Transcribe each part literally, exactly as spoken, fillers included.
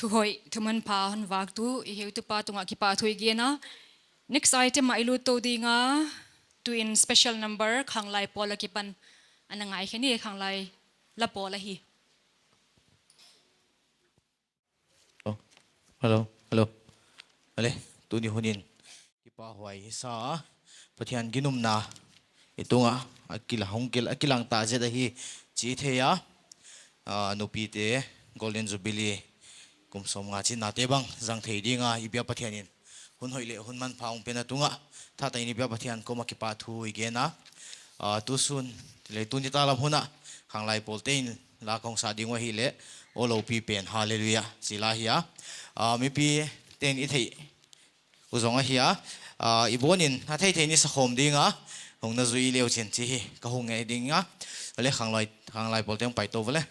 Thuhoih, thumanpha hon vaktu i heutupa tungah kipahthu i gen a. Next item ah i lut tou ding a, tu in special number Khanglai Pawl akipan ana ngaikhe ni, Khanglai La Pawl ahi. Oh, hello, hello. Ale, tuni hun in kipahhuai i sa a, Pathian ginumna i tungah a kila hong kil, a kilang ta zet ahi chih i thei a. Ah, nupite Golden Jubilee kum sawmnga chinnate bang zang thei ding a i biak Pathian in hun hoih leh hun manpha hong piakna tungah, thahtak in i biak Pathian koma kipahthu i gen a. Ah, tusun, leh tuni talam hun ah Khanglai Pawlte in la kong sa ding uh ahihleh, aw lopi pen, Hallelujah, chi la hi a. Ah, mipite'n i theih uh zong ahi a. Ah, i bawn in a theithei in i sakhawm ding a, hong na zui le uchin chih hi ka hon ngen ding a. Ale, Khanglai, Khanglai Pawlte hong pai tou ve le.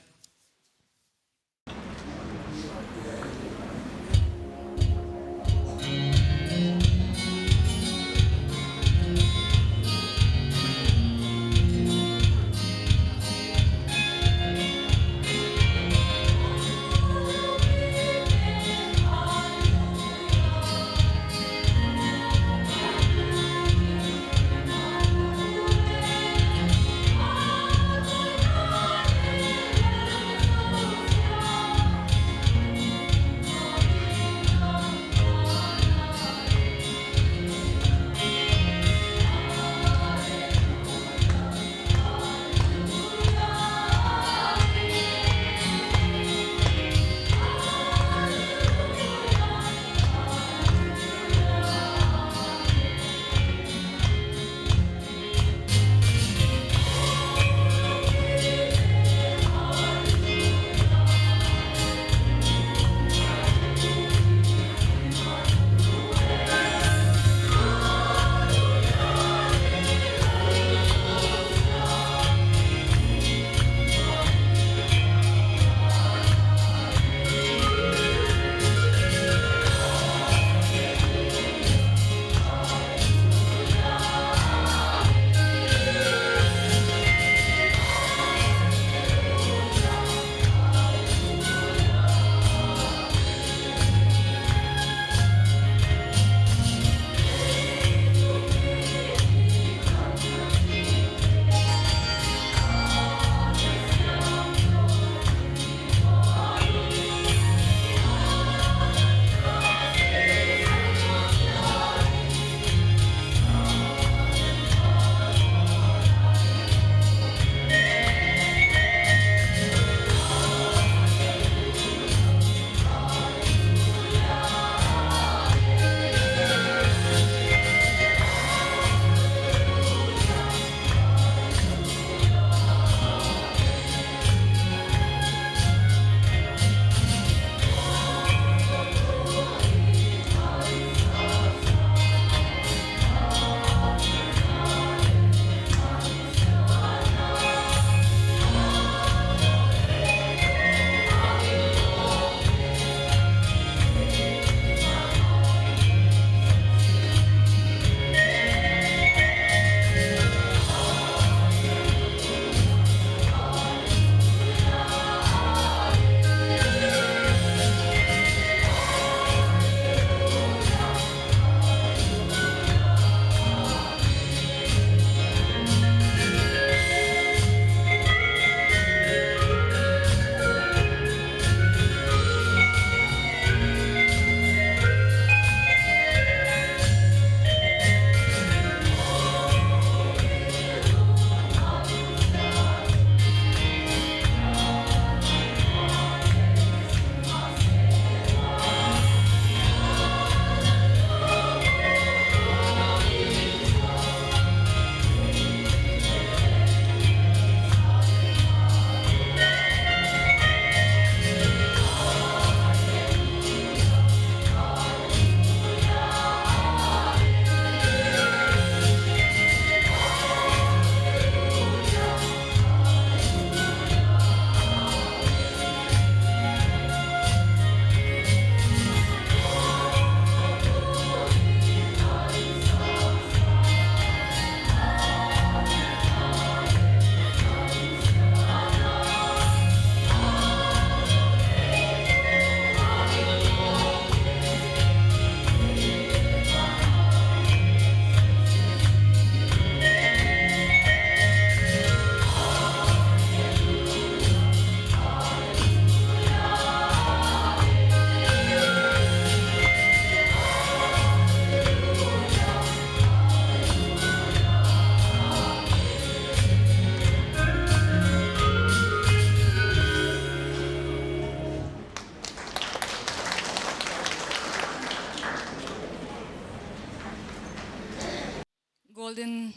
Golden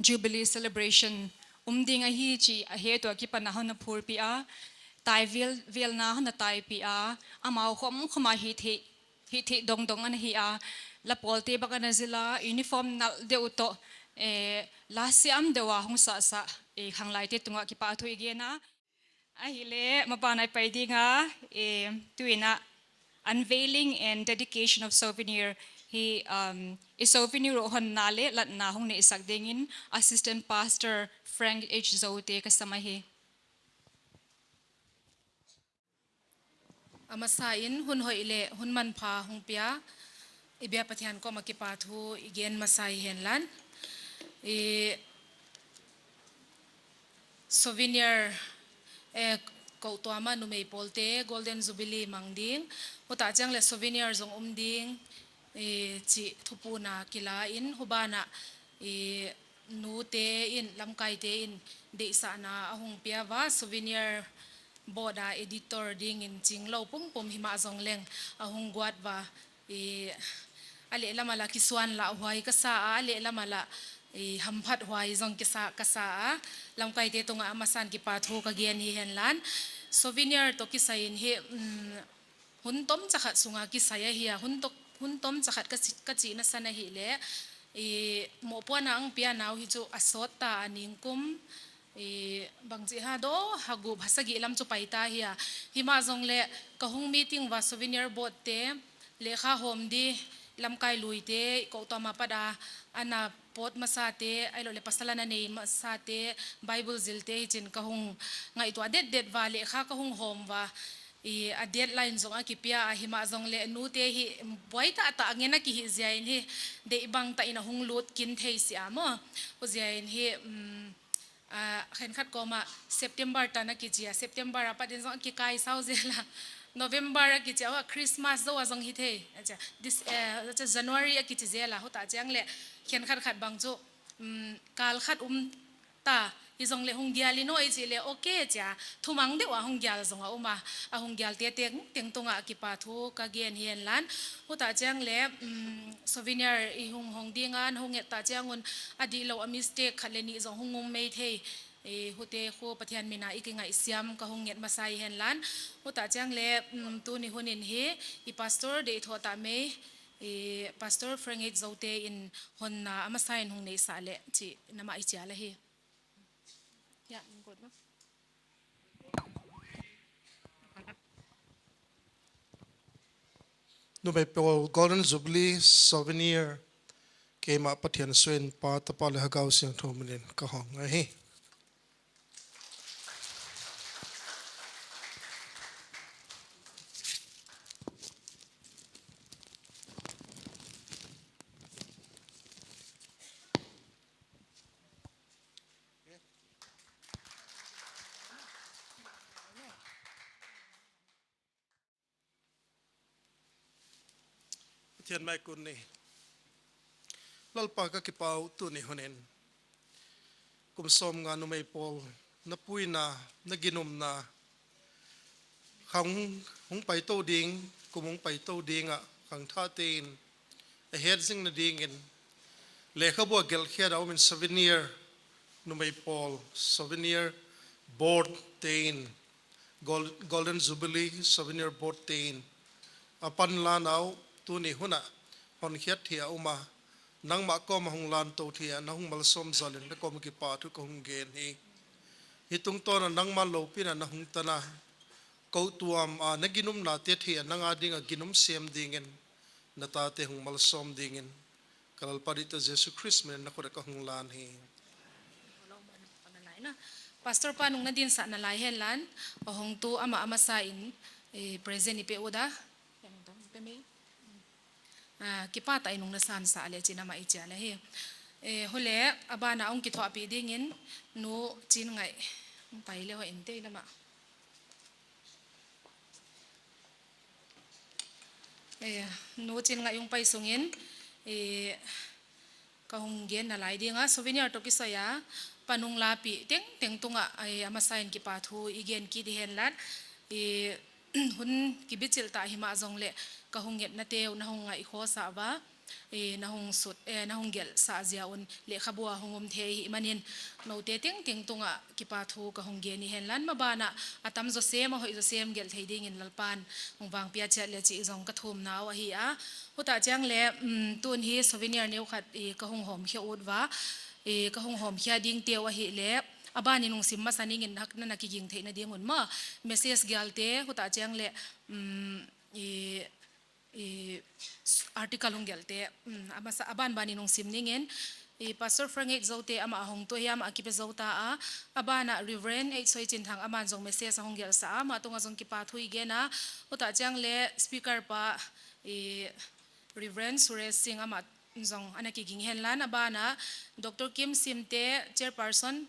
Jubilee Celebration um ding ahi chih a het ua kipan a hon na phurpih a, tai vel, velna hon na taipih a, amau khawm khawm a hih theih, hih theih dongdong ana hi a, la pawlte bang ana zil a, uniform nalh deuh toh, eh, la siam deuh a hong sahsah, eh, khanglaite tungah kipahthu i gen a. Ahihleh, maban ah i pai ding a, eh, tu in a unveiling and dedication of souvenir hi, um, i souvenir uh honna leh latna hong neihsak dingin Assistant Pastor Frank H Zote ka sam ahi. A masa in hun hoih leh hun manpha hong pia, i bia Pathian kawm a kipahthu i gen masa i hen lan. I souvenir, eh, kou tuam a numei pawlte Golden Jubilee mang ding, huta chiang leh souvenir zong um ding, eh, chih thupuna kila in huban ah, eh, nute in, lamkaite in deihsakna a hong pia ua, souvenir board a editor dingin ching lou pumpum himah zong leng a hong guat ua, i, a lehlam ah la kisuanlah huai ka sa a, a lehlam ah la, i, hamphat huai zong kisa, ka sa a, lamkaite tungah a masan kipahthu ka gen hi hen lan. Souvenir toh kisai in hi, um, hun tomchakhat sunga kisai ahi a, hun toh, hun tomchakhat ka si, ka chihna san ahihleh, i, mohpuakna hong piana uh hi chu a sawt ta a, ningkum, i, bangchi ha do, ha gup, ha sagih lam chu pai ta hi a. Himah zong leh ka hong meeting ua souvenir board te, lehkha hawm di, lamkai luite, kou tuam a pat a ana pawt masate, ahihlouh leh pasal ana nei masate, Bible zilte hi chin ka hong ngaihtuah detdet ua, lehkha ka hong hawm ua, i, a deadline zong a kipia a, himah zong leh nute hi buai taktak ngen a kihih ziakin hi, deih bang tak in a hong lut kin thei sia maw. Huziakin hi, um, ah, khenkhat kawm ah September tan a kichi a, September a pat in zong a kikai sau zel a, November a kichi a, ua Christmas zou a zong hi thei. Acha, this, eh, acha January a kichi zel a, huta chiang leh khenkhat khat bang chu, um, kal khat um ta, hi zong leh hong gial in aw i chih leh, okay chia, thumang deuh a hong gial zong a um a, a hong gialte tengteng tungah kipahthu ka gen hi hen lan. Huta chiang leh, um, souvenir i hong hong ding a, na hong nget ta chiang un, a dihlou a mistake khat leh nih zong hong um mai thei. I, hute khu Pathian min a i kingaihsiam ka hong nget masa hi hen lan. Huta chiang leh, um, tuni hun in hi, i pastor deih thoh ta mai, i, Pastor Frank H Zote in honna a masa in hong neihsak leh chih na mah i chial ahi. Ya, ningkut ma. Numei pawl Golden Jubilee Souvenir, keimah Pathian suin Pa, Tapa leh Lhagao Siangthou minin ka hong ahi. Pathian mai kun ni. Lalpa ka kipak uh tuni hun in. Kum sawmnga numei pawl, na puina, na ginumna, kha hong, hong paitou ding, kum hong paitou ding ah, khangthakte'n a het zingna dingin, lehkhabu a gelhkhiak a om in souvenir numei pawl, souvenir board te'n, Gol-, Golden Jubilee souvenir board te'n, a panlakna uh tuni hun ah honkhiat theih a um a, nangmah kawm a hong lantou theih a na hong malsawm zal in na kawm kipahthu ka hong gen hi. Hi tungtawn a nangmah loupina na hong tan a, kou tuam a na ginumnate theih a nang a ding a ginum sem dingin, na tate hong malsawm dingin, ka Lalpa deihtu Jesu Khrist min in na khut ah ka hong lan hi. Pastor pa nung na dinsakna lai hen lan, a hong tu amah a masa in, eh, present i pe uh a. Ah, kipak tak in nung na sansak leh chih na mah i chial ahi. Eh, huleh, a ban ah hong kithuahpih dingin, Nu Chin Ngaih, hong pai leh hoih in te i lam ah. Eh, Nu Chin Ngaih hong pai sungin, eh, ka hong genna lai ding a, souvenir toh kisai a, pan hong lapih tengteng tungah, eh, a masa in kipahthu i gen kit di hen lan, eh, hun kibichilh ta himah zong leh, ka hong ngetnate uh na hong ngaihkhiak sak ua, eh, na hong sut, eh, na hong gelhsah ziak un lehkhabu a hong om thei ahihmanin, noute tengteng tungah kipahthu ka hong gen hi henla, maban ah a tam zaw sem, a hoih zaw sem gelh thei dingin Lalpa'n hong vangpia chiat leh chih zong ka thumna uh ahi a. Hutah chiang leh, um, tun hi souvenir neu khat, eh, ka hong hawmkhia ut ua, eh, ka hong hawmkhia dingte uh ahih leh, a ban in hong sim masa ning in, na, na kiging theihna ding un maw, message gialte, hutah chiang leh, um, eh, eh, article hong gelhte, um, a masa, a banban in hong sim ning in, eh, Pastor Frank H Zote amah hong tou hi, amah a kipe zou ta a, a ban ah Reverend H Soi Chin Thang, aman zong message a hong gelhsah a, amah tungah zong kipahthu i gen a, hutah chiang leh speaker pa, eh, Reverend Suresh Singh, amah zong ana kiging henla, a ban ah Doctor Kim Simte, Chairperson,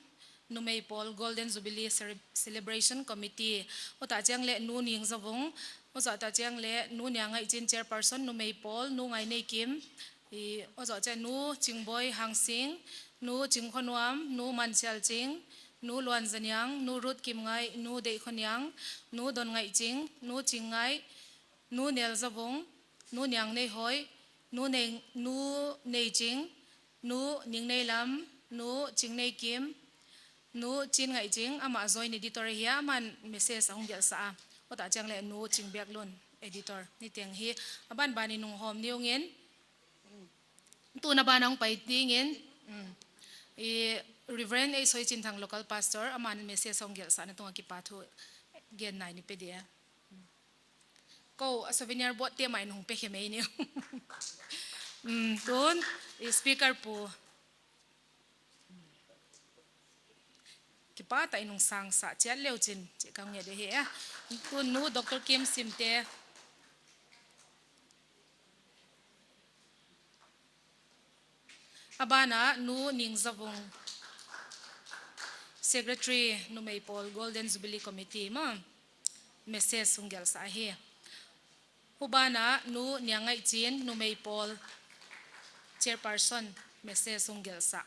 Numei Pawl Golden Jubilee Cere-, Celebration Committee. Hutah chiang leh Nu Ning Zavung, hutah chiang leh Nu Niang Ngaih Chin, Chairperson, Numei Pawl, Nu Ngai Nei Kim, i, hutah chiang Nu Chingboi Hangsing, Nu Ching Kho Nuam, Nu Man Sial Ching, Nu Luan Za Niang, Nu Ruth Kim Ngaih, Nu Deih Kho Niang, Nu Don Ngaih Ching, Nu Ching Ngaih, Nu Nel Zavung, Nu Niang Nei Hoi, Nu Nei, Nu Nei Ching, Nu Ning Nei Lam, Nu Ching Nei Kim, Nu Chin Ngaih Ching, amah joint editor ahi a, aman message a hong gelhsah a. Hutah chiang leh Nu Ching Biak Lun, editor. Niteng hi a banban in hong hawm ni ung in. Tun a ban ah hong pai ding in, um, i Reverend H Soi Chin Thang, local pastor, aman message a hong gelhsahna tungah kipahthu genna i pe ding. Kou, a souvenir board te mah in hong pe khe mai ni. Um, tun, i speaker pu. Kipahtah in hong sangsak chiat leu chin, chih ka nget ahi a. Tun Nu Doctor Kim Simte. A ban ah Nu Ning Zavung, Secretary, Numei Pawl Golden Jubilee Committee maw, message hong gelhsah hi. Huban ah Nu Niang Ngaih Chin, Numei Pawl Chairperson, message hong gelhsah.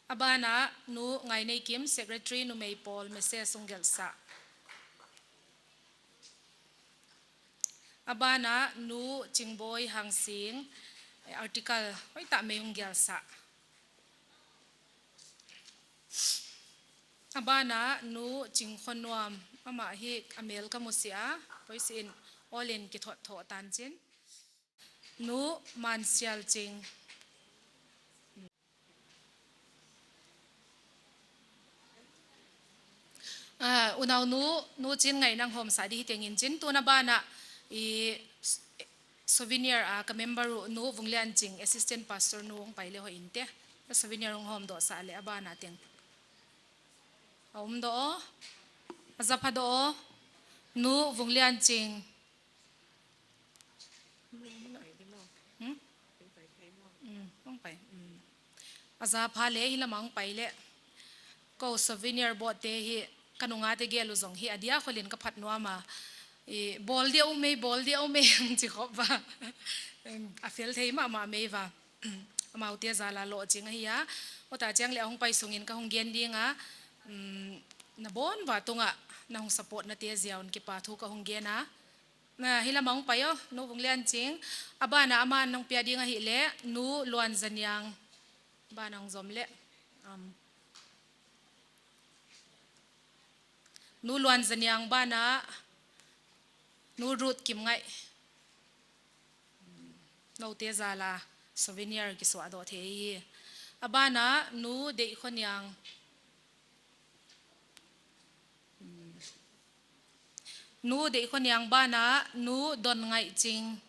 A ban ah Nu Ngai Nei Kim, Secretary, Numei Pawl, message hong gelhsah. A ban ah Nu Chingboi Hangsing, eh, article hoihtak mai hong gelhsah. A ban ah Nu Ching Kho Nuam, amah hi a mel ka mu sia, poisin all in kithot thoh tan chin. Nu Man Sial Ching. Ah, unau Nu, Nu Chin Ngaih, nang hawmsak di hi tengin chin, tun a ban ah i s-, souvenir a ka member uh Nu Vung Lian Ching, assistant pastor nu hong pai leh hoih in te. Souvenir hong hawm dohsak leh a ban ah teng. A om doh aw. A za pha doh aw. Nu Vung Lian Ching. Hmm? Hmm, hong pai. Hmm. A za pha leh, hi lam ah hong pai leh. Kou souvenir board te hi, ka nungate gel uh zong hi, a dia khol in ka phat nuam a. I, bawl dia uh mei, bawl dia uh mei, hong chi khop ua. Em, a fel thei mahmah mai ua. Amaute zal a lohching ahi a. Hutah chiang leh a hong pai sung in ka hong gen ding a. Hmm, na bawn ua tungah, na hong support nate ziak un kipahthu ka hong gen a. Na, hi lam ah hong pai aw, Nu Vung Lian Ching. A ban ah aman hong piak ding ahih leh, Nu Luan Za Niang. Ban ah hong zom leh. Um. Nu Luan Za Niang ban ah, Nu Ruth Kim Ngaih. Noute zal a souvenir kisuah doh thei hi. A ban ah, Nu Deih Kho Niang. Nu Deih Kho Niang ban ah, Nu Don Ngaih Ching.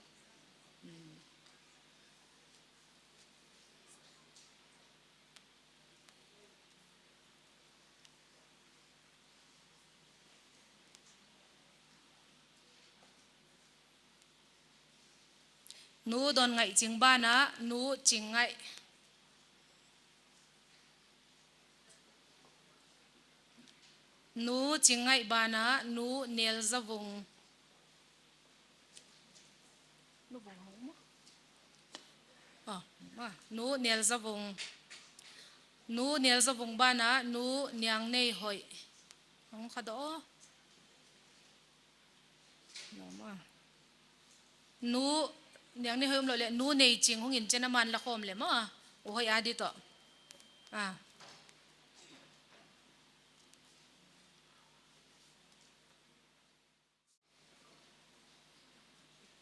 Nu Don Ngaih Ching ban ah, Nu Ching Ngaih. Nu Ching Ngaih ban ah, Nu Nel Za Vung. Nu Vung Hong maw? Oh, ah, Nu Nel Za Vung. Nu Nel Za Vung ban ah, Nu Niang Nei Hoih. Hong kha doh aw. Nu maw? Nu Niang ni hoih um lou leh, nu Nei Ching hong in chiang a, aman la khawm leh maw. U hoih a di toh. Ah.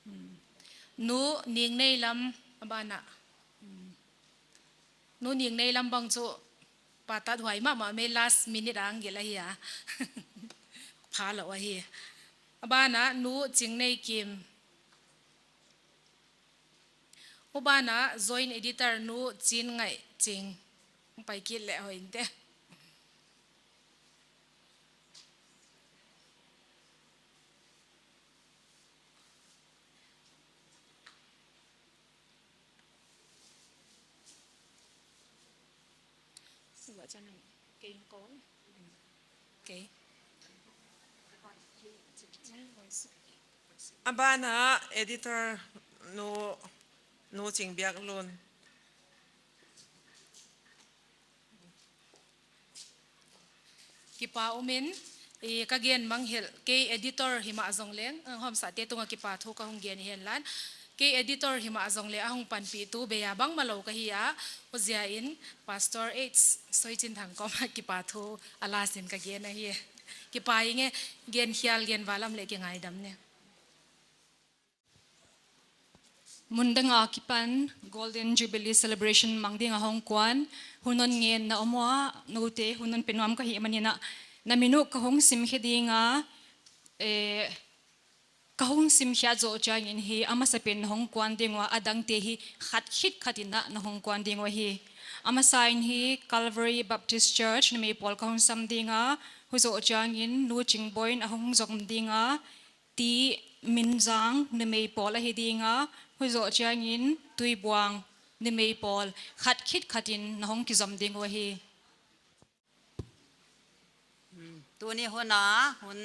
Hmm. Nu Ning Nei Lam a ban ah. Hmm. Nu Ning Nei Lam bang chu patat huai mahmah mai, last minute a hong gelh ahi a. Pha lou ahi. A ban ah Nu Ching Nei Kim. U ban ah joint editor Nu Chin Ngaih Ching. Pai kit leh hoih in te. Okay. A ban ah editor Nu, Nu Ching Biak Lun. Kipak um in, i ka gen mangngilh, kei editor hi mah zong leng, eh, hawmsate tungah kipahthu ka hong gen hi henla. Kei editor hi mah zong leng a hong panpihtu bei a bangmah lou ka hi a, huaiziakin Pastor H Soichinthang kawm ah kipahthu a last in ka gen ahi. Kipak ing e, gen hial gen val om leh kingaidam ne. Mun dang a kipan Golden Jubilee Celebration mang ding a hong kuan, hun hon ngen na om ua, noute hun hon pe nuam ka hih manin a, na min uh ka hong simkhe ding a, eh, ka hong simkhiat zoh chiangin hi, a masapen na hong kuan ding ua, a dangte hi khat khit khat in a na hong kuan ding uh ahi. A masa in hi Calvary Baptist Church numei pawl ka hong sam ding a, huai zoh chiangin Nu Chingboi'n a hong zom ding a, T Minzang numei pawl ahi ding a, huai zoh chiangin Tuibuang numei pawl khat khit khat in na hong kizom ding uh ahi. Hmm, tuni hun a, hun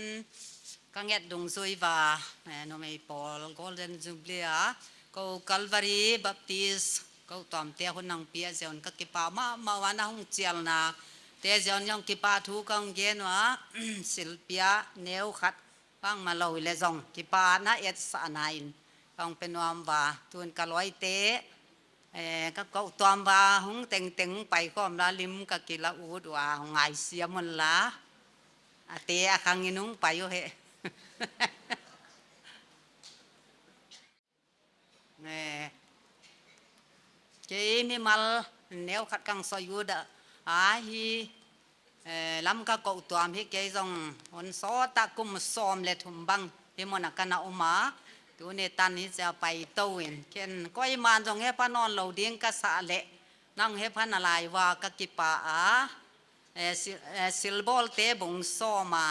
ka nget dungzui ua, eh, numei pawl Golden Jubilee a, kou Calvary Baptist, kou tuamte hun hong piak ziak un ka kipak mahmah ua, na hong chialna te ziak un zong kipahthu ka hong gen ua, silpia neu khat bangmah lou leh zong kipahna etsakna in ka hong pe nuam ua, tun ka lawmte, eh, ka kou tuam ua hong tengteng paikhawm la, lim ka kila ut ua, hong ngaisiam un la, a te a khang in hong pai uh hen. Eh, kei mimal neu khat ka hong soi ut a, ahi, eh, Lamka kou tuam hi kei zong hon sawt a kum sawm leh thum bang hi mun a ka na om a, tuni tan hichia pai tou in, ken koiman zong hepha nawn lou ding ka sa leh, nang hepha na lai ua ka kipak a, eh, sil-, eh, silbawlte bung sawm a,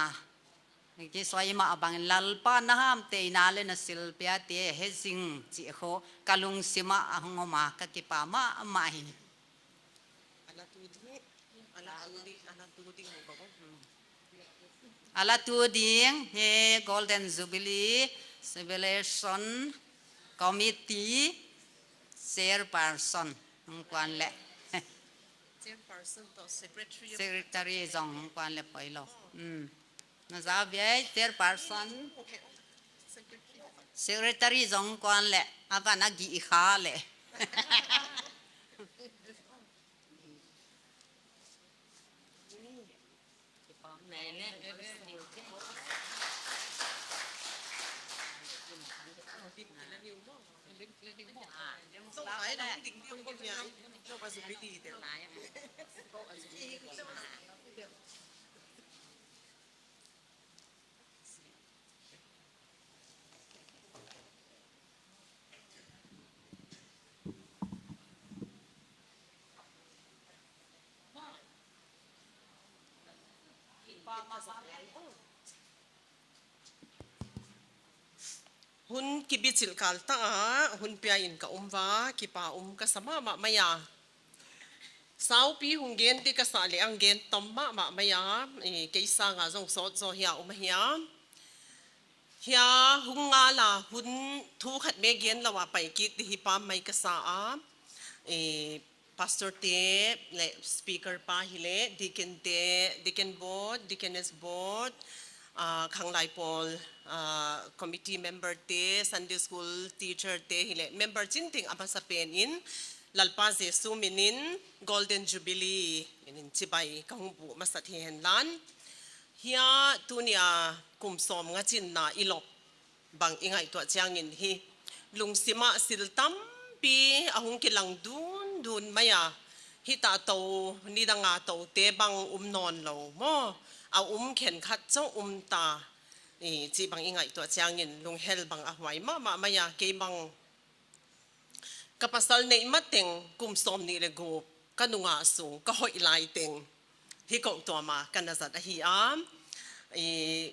kisoi mah bangin Lalpa na hamtheihna leh na silpiate hezing chih kha ka lungsim ah a hong om a, ka kipak mahmah hi. A la tu ding, a la tu ding, a la tu ding. A la tu ding hi Golden Jubilee Celebration Committee Chairperson hong kuan leh. Chairperson toh secretary. Secretary zong hong kuan leh poi lou. Hmm. Na za viai, chairperson. Secretary zong kuan leh, a van a gih kha leh. Hun kibichilh kal ta a, hun pia in ka om ua, kipak um ka sa mahmah mai a. Saupi hong gen di ka sa leh hong gen tom mahmah mai a, eh, kei sang a zong sawt zaw hi a om ahi a. Hiai hun ngal a hun thu khat bek gen lou a pai kik di hi pah mai ka sa a. Eh, Pastor te leh speaker pa hileh, deacon te, deacon board, deaconess board, ah, khanglai pawl, ah, committee member te, Sunday school teacher te hileh member chin teng a masa pen in Lalpa Jesu min in Golden Jubilee min in chibai ka hon buk masa hi henla. Hiai tuni a kum sawmnga chinna i lop bang i ngaihtuah chiangin hi lungsim ah thil tampi a hong kilang dundun mai a, hiai a tou, nidang a tou te bang um nawnlou maw, a um khenkhat chauh um ta, i chih bang i ngaihtuah chiangin lunghel bang a huai mahmah mai a. Kei bang ka pasal neih mateng kum sawmnih leh guk ka nungah sung ka hoih lai teng hiai kotuam ah ka na zat ahi a. I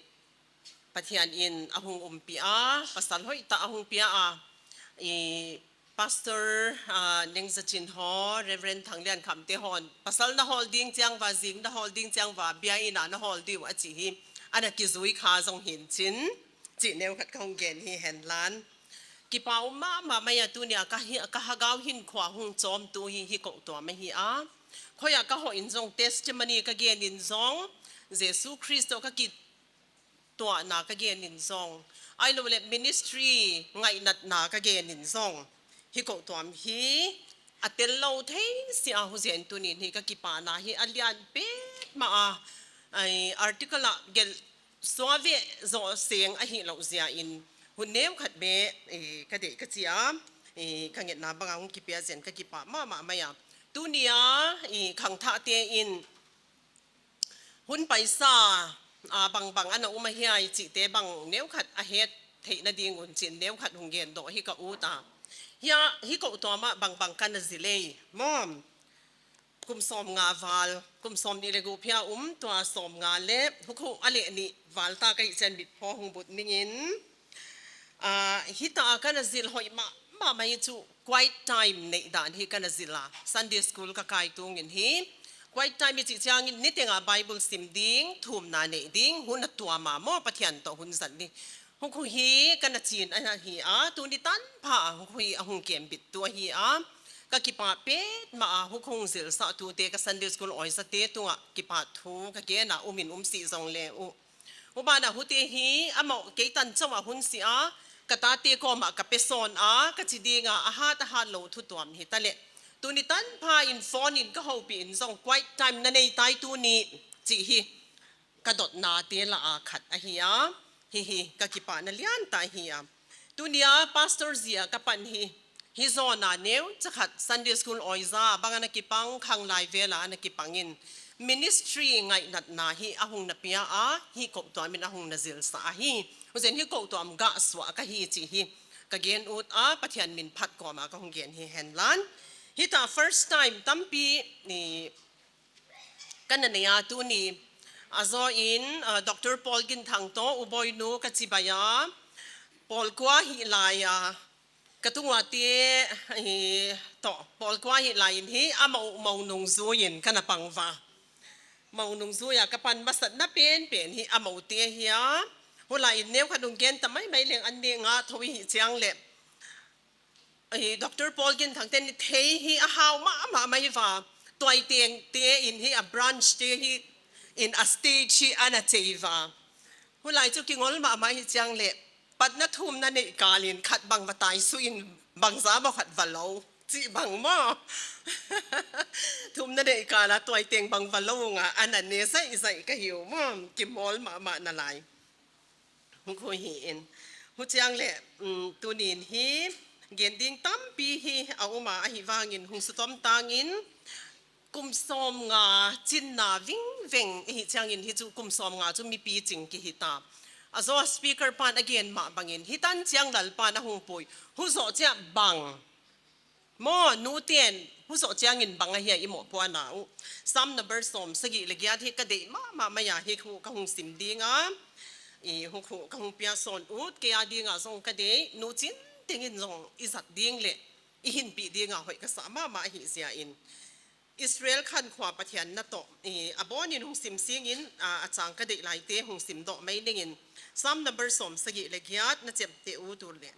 Pathian in a hong umpih a, pasal hoih tak a hong pia a. I Pastor, ah, Neng Za Chin haw, Reverend Thang Lian Kham te haw'n, pasal na hawl ding chiang ua, zing na hawl ding chiang ua, biakin ah na hawl ding uh a chi hi, ana kizui kha zong hi'n chin, chih neu khat ka hon gen hi henla. Kipak um mahmah mai a, tuni a ka hi, ka hagau hinkhua hong chawmtu hi hiai kotuam ahi a. Khoi a ka hoh in zong, testimony ka gen in zong, Jesu Khrist toh ka kituahna ka gen in zong, ahihlouhleh ministry ngaihnatna ka gen in zong, hiai kotuam hi a tellou thei sia, huaiziakin tuni'n hi ka kipahna hi a lian petmah a. Ai, article ah gelh suah ve zoh seng ahihlouh ziakin hun neu khat bek, eh, ka deih ka chi a, eh, ka ngetna bang a hong kipia ziakin ka kipak mahmah mai a. Tuni a, eh, khangthakte in hun paisa, ah, bangbang ana um ahia i chihte bang neu khat a het theihna ding un chi'n neu khat hong gen doh hi ka ut a. Hiai, hiai kotuam ah bangbang ka na zil ei maw. Kum sawmnga val, kum sawmnih leh guk phiat um, tua sawmnga leh, huai khu a leh nih val ta ka hih chiangin mitphaw hong but ning in. Ah, hiai a ka na zil hoih mahmah mai chu quiet time neih dan hi ka na zil a. Sunday school ka kai tungin hi quiet time i chih chiangin niteng a Bible sim ding, thumna neih ding, hun a tuam a maw, Pathian toh hun zat ding. Huai khu hi ka na chin ahi a, tuni tanpha huai khu hi a hong kembit tu ahi a. Ka kipak petmah a, huai khu hong zilsah tute ka Sunday school oizate tungah kipahthu ka gen a, um in um sih zong leng uh. Huai ban ah huaite hi amau kei tan chauh a hun si a, ka tate kawm ah ka pe sawn a, ka chi ding a, a hat a hatlou thu tuam hi ta leh. Tuni tanpha in phone in ka houpih in zong quiet time na nei tai tuni, chih hi ka dotnate lah a khat ahi a, hiai hi ka kipahna lian tak ahi a. Tuni a pastor zia ka pan hi, hiai zawn a neucha khat Sunday school oiza bang ana kipang, khanglai vel a ana kipang in, ministry ngaihnatna hi a hong na pia a, hiai kotuam in a hong na zilsah ahi. Huaiziakin hiai kotuam gah suah ka hi chih hi ka gen ut a, Pathian min phat kawm a ka hong gen hi henla. Hiai a first time tampi i ka na nei a tuni. A zaw in, ah, Doctor Paul Gin Thang toh U Boi nu ka chibai a. Paul kua hih lai a, ka tung uate, eh, toh, Paul kua hih lai in hi, amau, mou nungzui in ka na pang ua. Mou nungzui a ka pan masatna penpen hi, amaute hi a. Huai lai in neu khat hong gen ta maimai leng an ne nga thou i hih chiang leh. Ai, Doctor Paul Gin Thang te'n thei hi a hau mahmah mai ua. Tuaiteng te in hi a branch te hi in a stage hi ana chei ua. Huai lai chu kingol mahmah hi chiang leh. Patna thumna neih kal in khat bang va tai suh in bangzah bang khat va lou. Chih bang maw. Thumna neih kal a tuaiteng bang va lou nga ana ne zaihzaih ka hi uh maw. Kimol mahmah na lai. Huai khu hi in. Huchiang leh, um, tuni'n hi, gen ding tampi hi a um a, ahihvangin hong sutom tangin, kum sawmnga chinna vingveng i hih chiangin hi chu kum sawmnga chu mipi ching ki hi ta. A zaw speaker pan a gen mah bangin, hiai tan chiang Lalpa'n a hong pui, huai zoh chiah bang. Maw, nute'n, huai zoh chiangin bang ahia i mohpuakna uh. Psalm number sawmsagih leh giat hi ka deih mahmah mai a, hiai khu ka hong sim ding a. I huai khu ka hong pia sawn ut, kei a ding a zong ka deih, nu chin tengin zong i zat ding leh, i hinpih ding a hoih ka sa mahmah ahih ziakin. Israel khankhua Pathian na toh, i a bawnin hong sim singin, a, a chang ka deih laite hong sim doh mai ning in. Psalm number sawmsagih leh giat na chep te uh tu leh.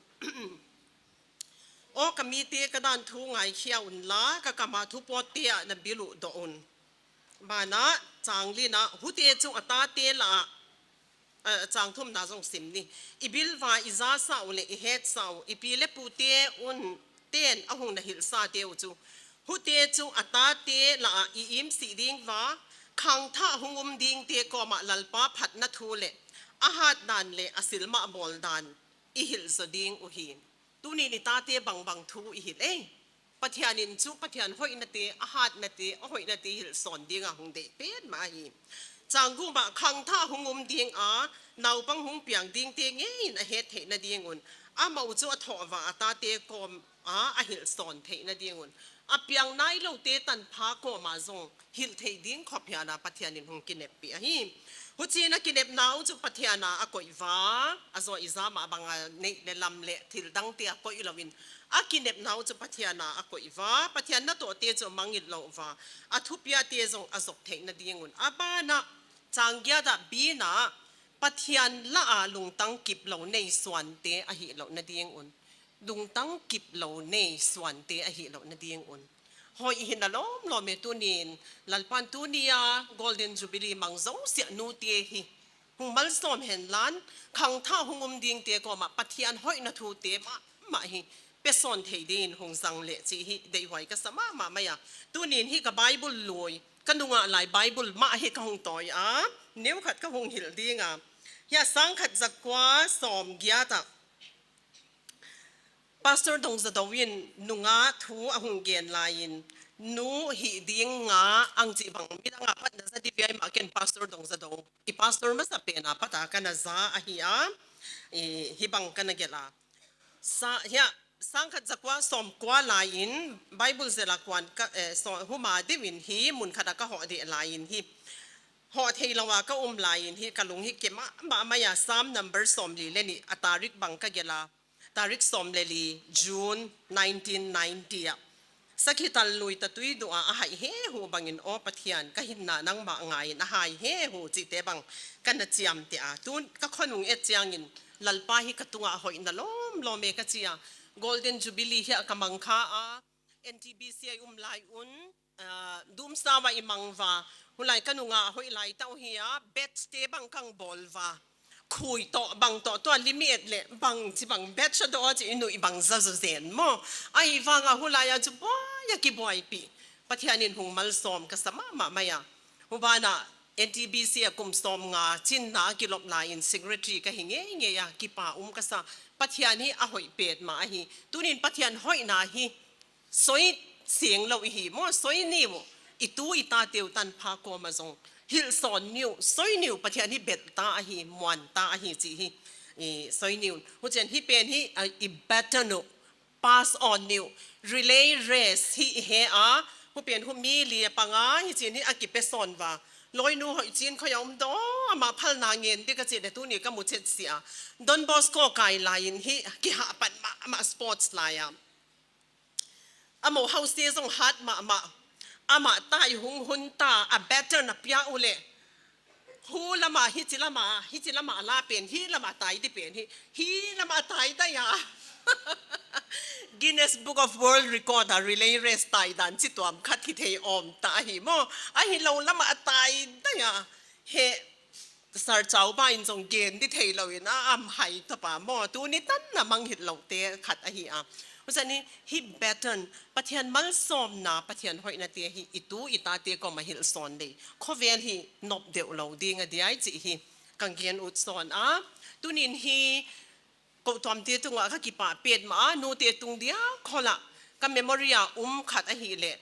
Aw ka mite, ka dan thu ngaikhia unla, ka kam a thu pawtte ah na bil uh doh un. Banah, chang lina, huaite chu a tate lah ah a, chang thumna zong sim ni. I bil ua i zasa uh leh i hetsa uh, i pi leh pute un ten a hong na hilhsate uh chu, huate chu a tate lah a i imsih ding ua, khangthah hong um dingte kawmah Lalpa phatna thu leh a hatdan leh a silmah bawldan i hilh zaw ding uhi. Tuni'n i tate bangbang thu i hilh ei? Pathian in chu Pathian hoihnate, a hatnate, a hoihnate hilhsawn ding a hong deih petmah hi. Chang guk ah, khangthah hong um ding a, naupang hong piang dingte ngeiin a het theihna ding un, amau chu a thoh ua a tate kawm a a hilhsawn theihna ding un, a piang nailoute tanpha kawm a zong hilh theih ding khop hial a Pathian in hong kineppih ahi. Huchiin a kinepna uh chu Pathian a a koih ua, a zaw i zam a bang a neih leh lam leh thil dangte a koih louin, a kinepna uh chu Pathian a a koih ua, Pathian na tohte chu a mangngilh lou ua, a thupiate zong a zop theihna ding un. A ban ah, chang giat ah, B na, Pathian lah a lungtang kiplou nei suante a hih louhna ding un. Lungtang kiplou nei suante a hih louhna ding un. Hoih hi na lawmlawm e, tuni'n Lalpa'n tuni a Golden Jubilee mang zosiah nute hi hong malsawm henla, khangthah hong um dingte kawmah Pathian hoihna thute mahmah hi pesawn thei dingin hong zang leh chih hi deihhuai ka sa mahmah mai a. Tuni'n hi ka Bible lui, ka nungah lai Bible mah hi ka hong tawi a, neukhat ka hong hilh ding a. Hiah sangkhat zakua sawmgiat ah Pastor Dongzadou in nungah thu a hong gen laiin, nu hih ding nga ang chih bang midang a pat na za di viai mah ken Pastor Dongzadou, i pastor masapen a pat a ka na za ahi a, i, hibang ka na gelh a. Sa, hiah, sangkhat zakua sawmkua laiin Bible zelh a kuan ka, eh, so, huma deuhin hi mun khat a ka hoh deh laiin hi, hoh theilou a ka um laiin hi ka lung hi ke mahmah mai a, Psalm number sawmli leh nih a tarik bang ka gelh a, tarik sawm leh li June nineteen ninety ah, sakhi tal lui ta tui duh a a haih hehu bangin, Aw Pathian, ka hinna nangmah ngaiin a hai hehu, chihte bang ka na chiamteh a. Tun ka khonung et chiangin, Lalpa hi ka tungah hoih na lawmlawm e ka chi a. Golden Jubilee hiah ka mang kha a, N T B C a i um lai un, ah, Dumsau ah i mang ua, hulai ka nungah hoih lai ta uh hi a, batch te bang ka hong bawl ua, khui toh bang toh, tua limit leh bangchibang batch a doh a chih i nuih bang zaw zaw zen maw. Ahihvang a hulai a chu buai a kibuaipih. Pathian in hong malsawm ka sa mahmah mai a. Huban ah N T B C a kum sawmnga chinna a kilop laiin secretary ka hi ngeingei a, kipak um ka sa. Pathian hi a hoih petmah ahi. Tuni'n Pathian hoihna hi soi seng lou i hi maw, soi ni uh, i tu i tate uh tanpha kawm a zong hilhsawn ni uh, soi ni uh, Pathian hi belh ta ahi, muan ta ahi chih hi, i, soi ni uh. Huchiin hi pen hi, a, i baton uh pass on ni uh, relay race hi i hi a, hu pen hu mi li a pang a, hichiin hi a kipesawn ua. Lawinu hoih chin khoi a om daw, amah phalna ngen di ka chih leh tuni ka mu chet sia. Don Bosco kai laiin hi kihahpan mahmah sports lai a. Amau house te zong hat mahmah. Amah tai hong hun ta, a baton a pia uleh, hu lamah, hichi lamah, hichi lamah la pen, hi lamah tai di pen hi, hi lamah tai ta a. Guinness Book of World Record a relay race tai dan chituam khat hi thei om ta hi maw. Ahilou lamah tai ta a. He Sir Chauba in zong gen di theilouin a, am hai ta pa maw, tuni tan a mangngilh loute khat ahi a. Huchiin hi baton, Pathian malsawmna, Pathian hoihnate hi i tu i tate kawm a hilhsawn leh, khovel hi nop deuh lou ding a diai chih hi ka gen ut sawn a. Tuni'n hi kou tuamte tungah ka kipak petmah a, nute tung dia khol ah ka memory a um khat ahihleh,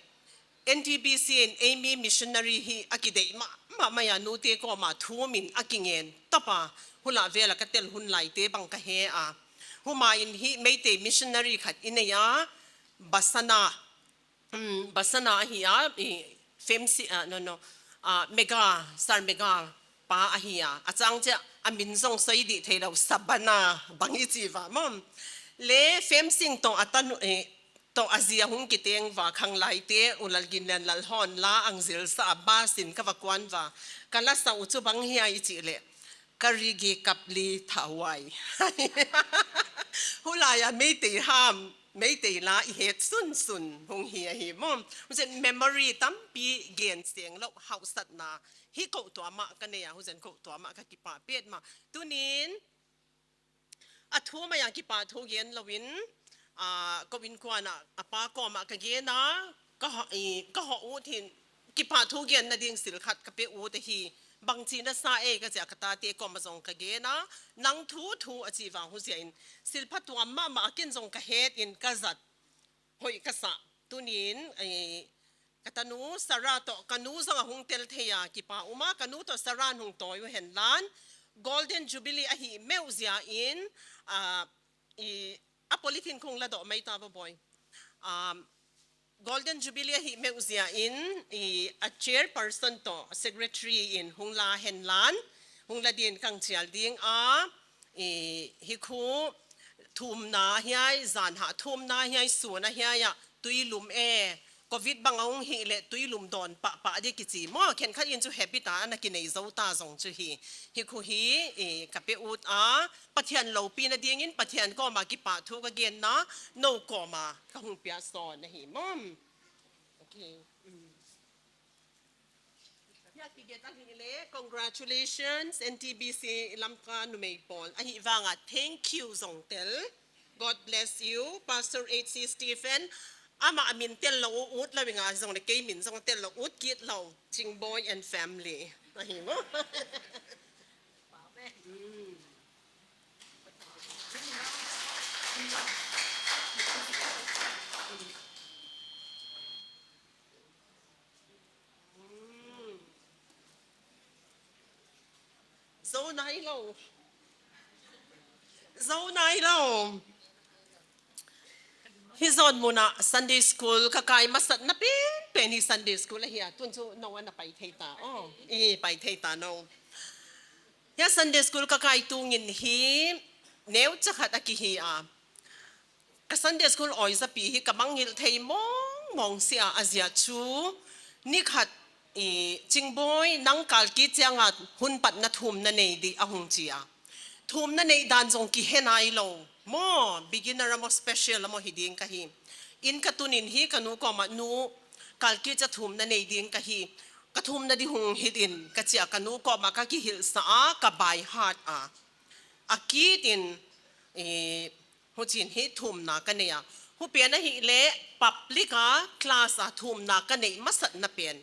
N T B C in eimi missionary hi a kideih mahmah mai a, nute kawm a thumin a kingen top a, hulah vel a ka tel hun laite bang ka hi a. Humain hi Meitei missionary khat i nei a, Basana, um, Basana ahi a, i, Femsi, ah, no, no, ah, Mega, Sir Mega pa ahi a. A chang chia a min zong soi di theilou, Sabana bang i chi ua maw. Leh Femsing toh a tanu, eh, toh a zi a hong kiteng ua, khanglaite, U Lalginlian Lalhon la ang zilsa a bus in ka va kuan ua. Ka lasa uh chu bang hiai i chih leh, Kari gi kap li thawai. Hulai a Meitei ham, Meitei la i het sunsun hong hi ahi maw. Huzen memory tampi gen seng lou hausatna. Hi kou tua mah ka nei a, huzen kou tua mah ka kipah petmah. Tunin, a thu mai a kipahthu gen louin, a, kou innkuan a, a pa kawm ah ka gen a, ka ho-, i, ka hoh ut hi'n, kipahthu genna ding sil khat ka pe ut ahi, bangchi na sa ei ka chi a ka tate kawm ah zong ka gen a, nang thu thu a chi vang huziakin, silpha tuam mahmah a ken zong ka het in ka zat. Hoih ka sa. Tunin, eh, ka tanu Sarah toh, ka nu zong a hong tel thei a, kipa um a, ka nu toh Sarah hong tawi uh henla. Golden Jubilee ahih meuh ziakin, ah, i, a polythene kong la doh mai ta va boy. Um, Golden Jubilee ahih meuh ziakin, i, a chairperson toh, secretary in hong la henla, hong la din kang chial ding a, i, hi khu thumna hiai, zan hah thumna hiai, sun a hiai ah, tui lum e, covid bang a hong hih leh tui lum dawn pahpah di kichi maw, khenkhat in chu habit a ana kinei zou ta zong chu hi. Hi khu hi, i, ka pe ut a, Pathian lopina dingin, Pathian kawm a kipahthu ka genna, nou kawm a ka hong pia sawn ahi maw. Okay. Mm. Hiai kigen ahihleh, congratulations, N T B C Lamka numei pawl. Ahihvang a, thank you zong tel. God bless you, Pastor H C Stephen. Amah a min tel lou ut lou inga zong leh kei min zong tel lou ut kit lou. Chingboi and family. Ahi maw. Mm. Zou nai lou. Zou nai lou. Hi zon mun ah Sunday school ka kai masatna penpen hi Sunday school ahi a. Tun chu nou ana pai thei ta. Oh, i pai thei ta nou. Hiai Sunday school ka kai tungin hi neucha khat a kihi a. Ka Sunday school awizapi hi ka mangngilh thei mawngmawng si a, a ziak chu ni khat i, Chingboi, nang kal kit chiang a hun patna thumna nei di a hong chi a. Thumna neih dan zong kihe nai lou. Maw, beginner a maw special a maw hi ding ka hi. In ka tun in hi ka nu kawm ah nu kal kit chiang thumna nei ding ka hi. Ka thumna di hong hilh in ka chi a ka nu kawm ah ka kihilhsa a ka by heart a. A kit in, i, huchiin hi thumna ka nei a. Hupen ahihleh public a class a thumna ka neih masatna pen.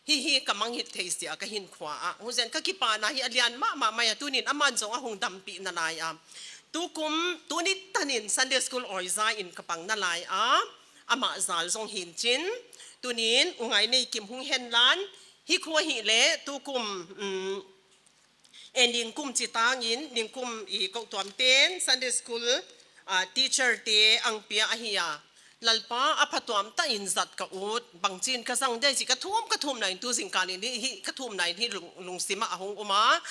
Hi hi ka mangngilh thei si a ka hinkhua ah. Huzen ka kipahna hi a lian mahmah mai a tunin aman zong a hong dampih nalai a. Tukum, tuni tanin Sunday school awiza in ka pang nalai a. Amah zal zong hi'n chin. Tunin U Ngaineikim hong henla. Hi khu ahihleh tukum, mm, en ding kum chi tangin, ding kum i kou tuam ten, Sunday school, ah, teacher te ang pia ahi a. Lalpa a phatuam ta in zat ka ut, bangchin ka zang dei chi ka thum, ka thumna in tu zingkal in hi, hi, ka thumna in hi lung, lungsim ah a hong um a.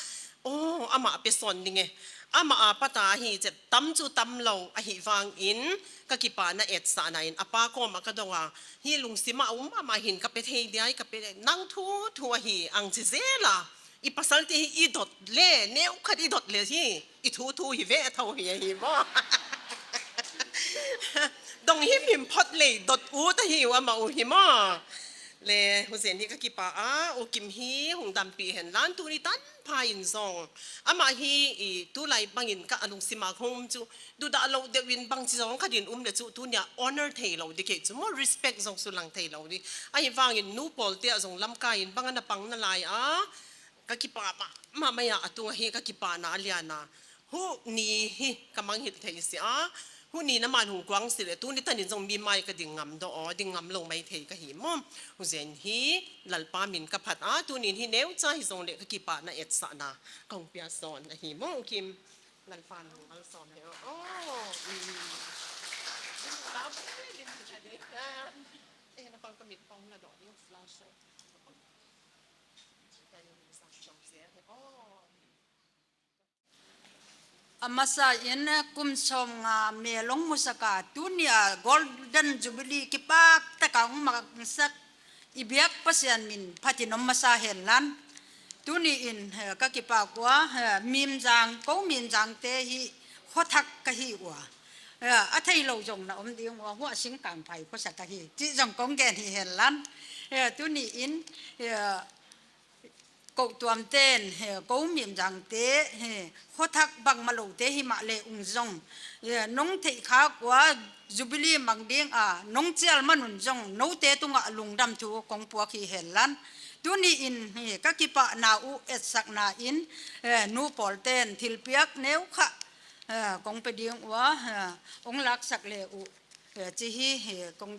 Oh, amah pe sawn ning e. Amah a pat a hi chet tam chu tam lou ahihvangin ka kipahna etsakna in a pa kawm ah ka dong a. Hi lungsim ah um mahmah hi'n ka pe thei diai ka pe nang thu thu ahi ang chi zel a. I pasal te hi i dot le, neu khat i dot le hi, i thu thu hi ve a thau hi ahi maw. Dong himhim phot le, dot ut ahi uh amah uh hi maw. Le, huzen hi ka kipah a, U Kim hi, hong dampih henla, tuni tanpha in zong. Amah hi, i, tulai bangin ka a lungsim a hong chu, dudah lou deuh in bangchi zong khat in um le chu, tunia honor thei lou di kei chu maw, respect zong sulang thei lou di. Ahihvangin nu pawl te ah zong lamkai in bang ana pang nalai a. Ka kipah mahmah mai a, a tung ahi ka kipahna a lian a. Hu ni hi ka mangngilh thei si a. Hu ni na man hong kuang si le, tuni tanin zong mi mai ka ding ngam doh aw, ding ngam lou mai thei ka hi maw. Huzen hi Lalpa min ka phat a, tunin hi neucha hi zong le ka kipahna etsakna ka hong pia sawn ahi maw, U Kim. Lalpa'n hong malsawm hen aw. Oh, mm. Lau pen din ka ding. Eh, na pang ka mit pong na doh ding flash. A masa in kum sawmnga mel hong musak a, tunia Golden Jubilee kipaktak a hong musak i biak Pasian min phatin om masa henla. Tuni in, eh, ka kipak ua, eh, Mimzang, kou Mimzang te hi khothak ka hi ua. Eh, a theilou zong na om ding ua, huai singkang phai khosa ka hi. Chih zong kong gen hi hen lan. Eh, tuni in, eh, kou tuam ten, eh, kou Mimzang te, eh, khothak bangmah lou te himahleh ung zong, eh, nong theih khak ua Jubilee mang ding a nong chial man un zong noute tungah lungdam thu kong puak hi hen lan. Tuni in, eh, ka kipahna uh etsakna in, eh, nu pawl ten thilpiak neu kha, eh, kong pe ding ua, eh, ong laksak le uh, eh, chih hi, eh, kong,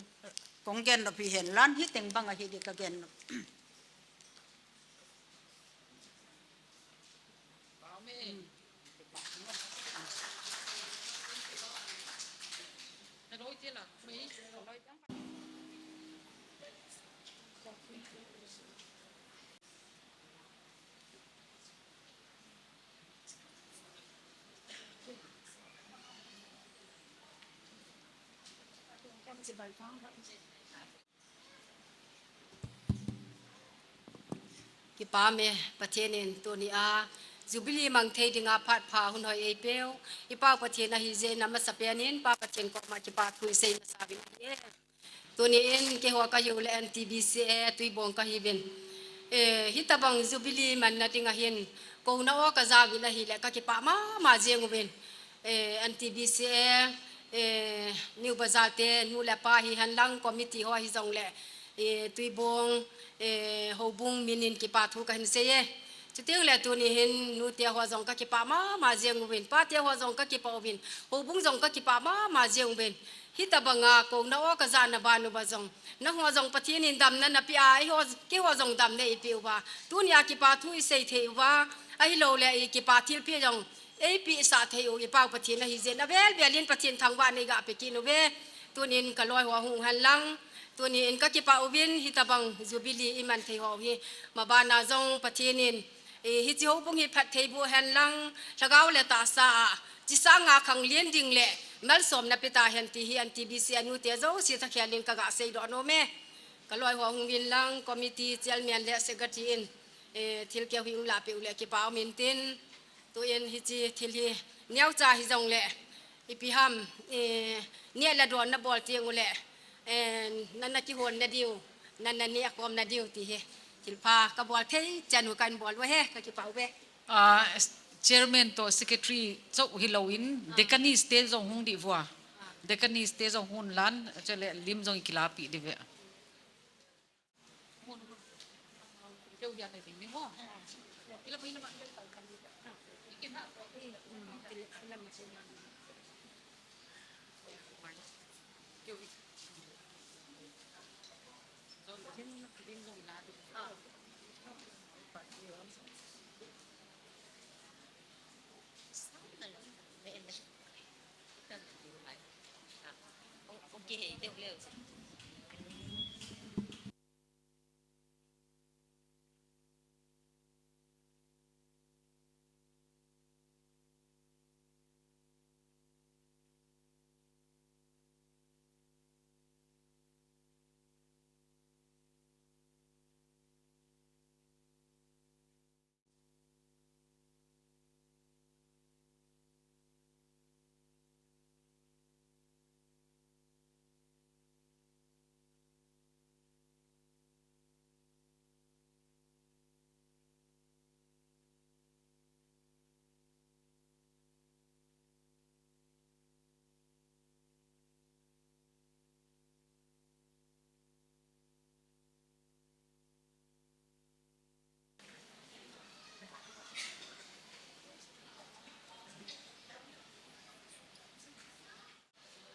kong gen nop hi hen lan, hi teng bang ahi di ka gen nop. Kipak e, Pathian in tuni a Jubilee mang thei dinga phat pha hun hoih ei pe uh. I Pau Pathian ahi ziak in a masapen in Pa Pathian koma kipahthu i sei masa uvin ahi e. Tuni in kei hua ka hi uleh N T B C A Tuibong ka hi uvin. Eh, hitabang Jubilee manna ding ahin kou na aw ka za uvin ahihleh ka kipak mahmah ziang uvin. Eh, N T B C A, eh, New Bazar te, nu leh pa hi hen lang committee hua hi zong leh, eh, Tuibong, eh, houbung min in kipahthu ka hin sei e. Chuteng leh tuni hin nute hua zong ka kipak mahmah ziang uvin, pate hua zong ka kipak uvin, houbung zong ka kipak mahmah ziang uvin. Hitabang a kou na aw ka zahna ban uah zong, na hua zong Pathian in damna na pia, i hua, kei hua zong damna i pe ua. Tuni a kipahthu i sei thei ua, ahilouleh i kipak thilpiak zong ei pia sa thei uh i Pau Pathian ahi ziak in a velvel in Pathian thangvahna i gah pe kik uh ve. Tuni in ka loi hua hong hen lang. Tuni in ka kipak uvin hitabang Jubilee i man thei hua hi. Maban a zong Pathian in, eh, hichi houbung hi phat thei bou hen lang. Lhagao leh tahsa a, chi sang a khang lian ding leh malsawmna pe ta hen ti hi N T B C A nute zosia thakhia in ka gah sei doh nuam e. Ka loi hua hong uvin lang, committee chairman leh secretary in, eh, thil keu hi ong lah pe uleh kipak um intin. Tu in hichi thil hi neucha hi zong leh, ipi ham, eh, neh leh dawn na bawl teng uleh, eh, na na kihon na diu, na na neh kawm na diu ti hi. Thil pha ka bawl thei chiang un ka bawl ua hi, ka kipak uh ve. Ah, chairman toh secretary chauh hilou in, ah, deaconess te zong hong di ua. Ah. Deaconess te zong hong lan, chuleh lim zong i kilapih di ve.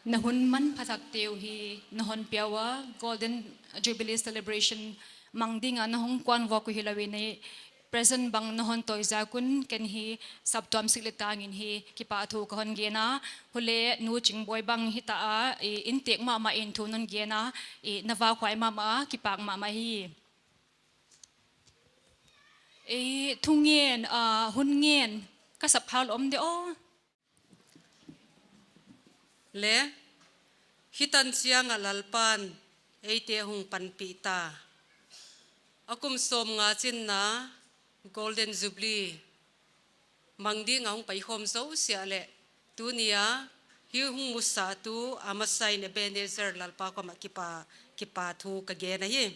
Na hun manphatak te uh hi na hon pia ua, Golden Jubilee Celebration mang dinga na hong kuan vok uh hilou in, present bang na hon tawi ziak un ken hi saptuam sik leh tang in hi kipahthu ka hon gen a, huleh Nu Chingboi bang hita a, i, inntek mahmah in thu non gen a, i, na vakhuai mahmah a, kipak mahmah hi. I, thungen, ah, hun ngen ka sap khak lou om de aw. Leh, hitan chiang a Lalpan eite hong panpih ta. A kum sawmnga chinna, Golden Jubilee mang ding a hong paikhawm zosia leh tuni a hih hong musahtu a masain Ebenezer Lalpa kuamah kipa, kipa thu ka gen ahi.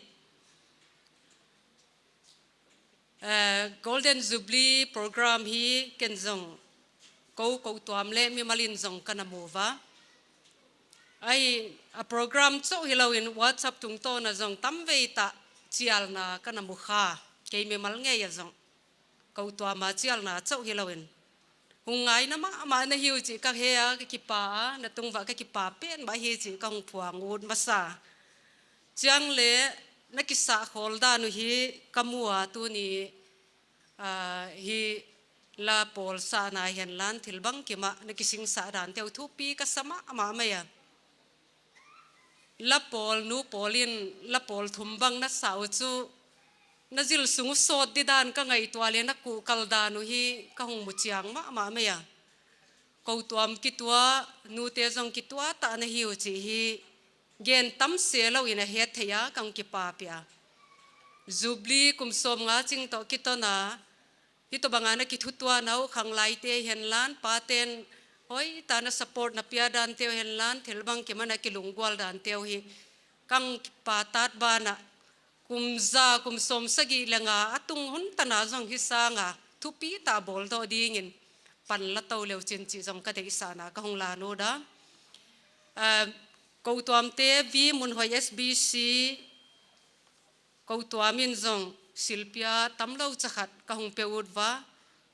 Eh, Golden Jubilee program hi ken zong kou, kou tuam leh mimal in zong ka na mu va. Ahi, a program chauh hilou in WhatsApp tungtawn a zong tamvei tak chialna ka na mu kha. Kei mimal ngei a zong kou tuam a chialna chauh hilou in hong ngaina mahmah na hi uh chih ka he a, ka kipak a, na tung uah ka kipak pen mah hi chih ka hong phuang ut masa. Chiang leh na kisakhawl dan uh hi ka mu a, tuni, ah, hih la pawl sahna henla thil bangkim ah na kisingsah dante uh thupi ka sa mahmah mai a. La pawl, nu pawl in la pawl thum bang na sa uh chu na zil sung uh sawt di dan ka ngaihtuah leh na kuhkal dan uh hi ka hong mu chiang mahmah mai a. Kou tuam kituak, nute zong kituak tak na hi uh chih hi gen tam se lou in a het theih a ka hong kipak pia. Jubilee kum sawmnga ching toh kiton a, hih toh bang a na kithutuak na uh khanglaite henla, paten hoihtak na support na pia dante uh henla, thil bangkim a na kilunggulh dante uh hi ka hong kipak tak ban a, kum za, kum sawmsagih leh nga a tung hun tan a zong hih sang a thupi tak bawl doh ding in pan la tou leu chin chih zong ka deihsakna ka hong la ut a. Ah, kou tuamte, Vi Mun Hoih S B C, kou tuam in zong silpia tamlou chakhat ka hong pe ut va,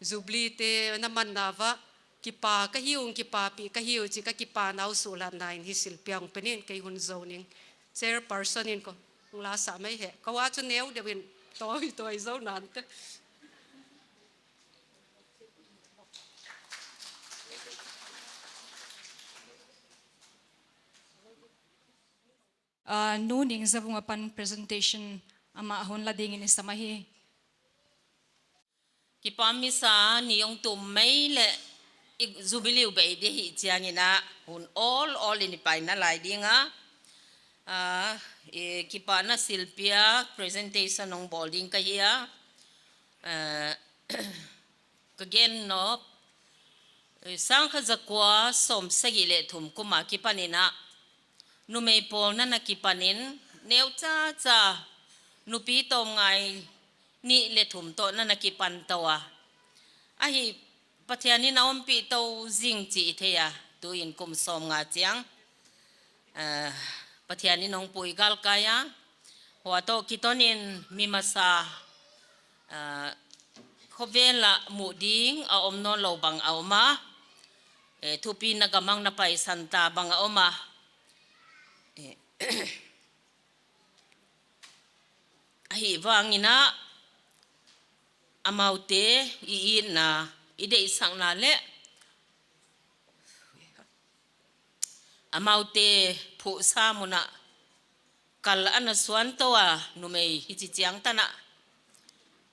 Jubilee te na manna uah kipak ka hi ung, kipakpih ka hi uh chih ka kipakna uh suhlatna in hih silpia hong pe ning, kei hun zou ning. Chairperson in kou hong la sak mai hen. Kou a chu neu deuh in tawi tawi zou nante. Ah, Nu Ningzavung apan presentation amah hon la ding in i sam ahi. Kipak masa ni hong tum mai leh i Jubilee uh bei di hi chiang in a hun awl awl in i pai nalai ding a. Ah, i kipakna silpia presentation hong bawl ding ka hi a. Ah, ka gen nop, eh, sangkhat zakua sawmsagih leh thum kum a kipan in a, numei pawl na na kipan in, neu chacha, nupi tawmngai nih leh thum toh na na kipan tou a. Ahi, Pathian in a ompih tou zing chih i thei a, tu in kum sawmnga chiang. Ah, Pathian in hong pui galkai a, huai toh kiton in mi masa, ah, khovel ah muh ding a om nawnlou bang a om a, eh, thupina gam ah na paisan ta bang a om a. Eh, ahihvang in a, amaute i itna, i deihsakna leh amaute phuhsa mun ah kal ana suan tou a, numei hichi chiang tan a,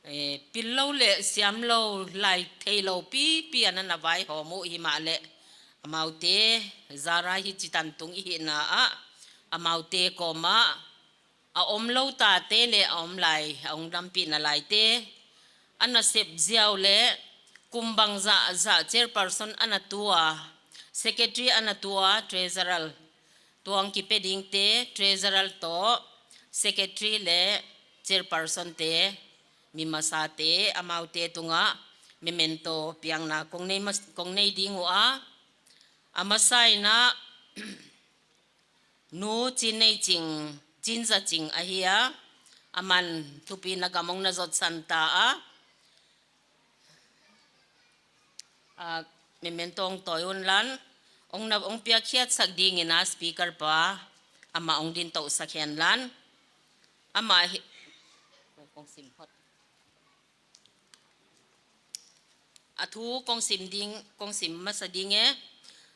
eh, pil lou leh siam lou, lai theilou pipi ana na vaihawm uh himahleh, amaute zara hichi tan tung i hihna ah, amaute kawm ah a omlou tate leh a om lai, a hong dampih nalaite, a nasep ziau leh kum bangzah zah chairperson ana tu a, secretary ana tu a, treasurer, tuang kipe dingte, treasurer toh, secretary leh chairperson te, mi masate, amaute tungah memento piakna kong nei mas-, kong nei ding uh a. A masa in a, Nu Chinneiching, Chinzaching ahi a, aman thupina gam hong na zotsan ta a. Ah, memento hong tawi un lan, hong na, hong piakkhiatsak ding in a speaker pa, amah hong dintousak hen lan. Amah hi, kong sim hot. A thu kong sim ding, kong sim masa ding e.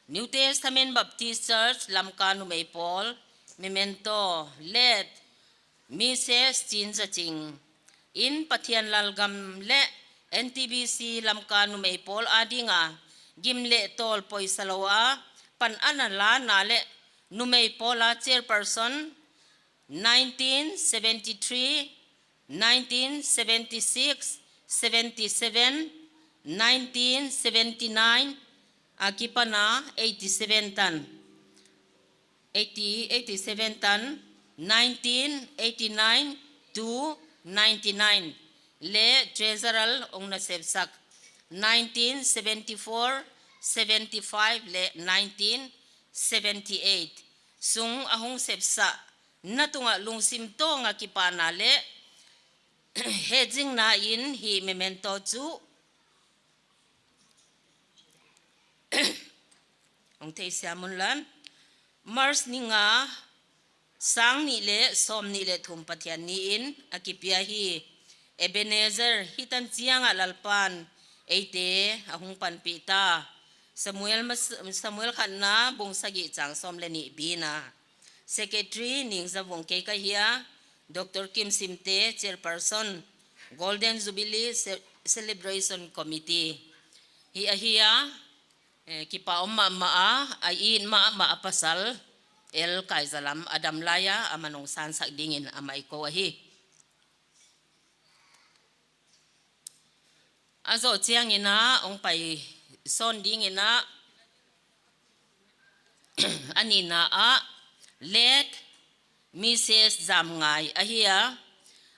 New Testament Baptist Church Lamka numei pawl, memento, late Missus Chinzaching in Pathian lalgam leh N T B C Lamka numei pawl ading a gim leh tawl poisa lou a pan ana lana leh numei pawl a chairperson nineteen seventy-three, nineteen seventy-six, seventy-seven, nineteen seventy-nine, akipan a eighty-seven tan. Eighty, eighty-seven tan, nineteen eighty-nine to ninety-nine. Le Treasurer ong na sepsak, nineteen seventy-four, seventy-five le nineteen seventy-eight. Sung a hong sepsahna tungah lungsim tawng a kipahna le hehzingna in hih memento chu hong theisiam un lan. March ni nga, sang nih le sawmnih le thum Pathian ni in a kipia hi. Ebenezer, hitan chiang a Lalpan eite a hong panpih ta. Samuel mas-, Samuel khatna bung sagih chang sawm le nih B na. Secretary Ningzavung kei ka hi a, Doctor Kim Simte, Chairperson, Golden Jubilee Ce-, Celebration Committee. Hi ahi a, eh, kipak om mahmah a, a it mahmah a pasal, El Kaizalam a dam lai a, aman hong sansak dingin amah i kou ahi. A zoh chiangin a, hong pai sawn dingin a, a nihna ah, Late Missus Zamngai ahi a,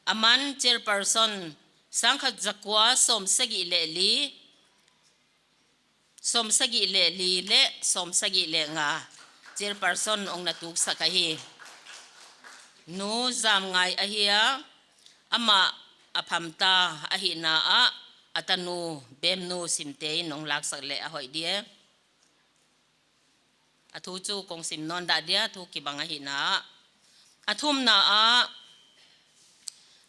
aman Chairperson sangkhat zakua sawmsagih le li, sawmsagih le li le sawmsagih le nga Chairperson hong na tuksak ahi. Nu Zamngai ahi a, amah a phamta ahihna ah, a tanu Bemnu Simte in hong laksak le a hoih di e. A thu chu kong sim nawn dah dia, thu kibang ahihna ah. A thumna ah,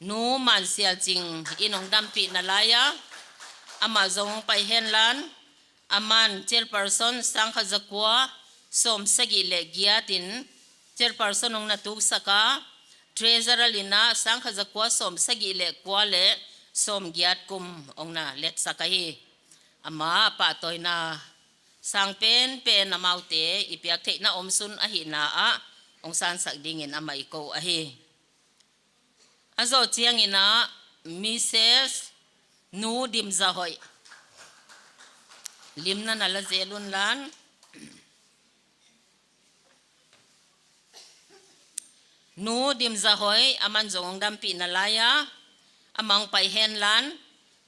Nu Mansialching in hong dampihna lai a, amah zong hong pai hen lan, aman Chairperson sangkhat zakua sawmsagih le giat in Chairperson hong na tuksak a, Treasurer in a sangkhat zakua sawmsagih le kua le sawmgiat kum hong na letsak ahi. Amah pahtawina sang penpen amaute i piak theihna omsun ahihna ah hong sansak dingin amah i kou ahi. A zoh chiangin a, Missus Nu Dimzahoih. Limna na la zel un lan. Nu Dimzahoih, aman zong hong dampihna lai a, amah hong pai hen lan,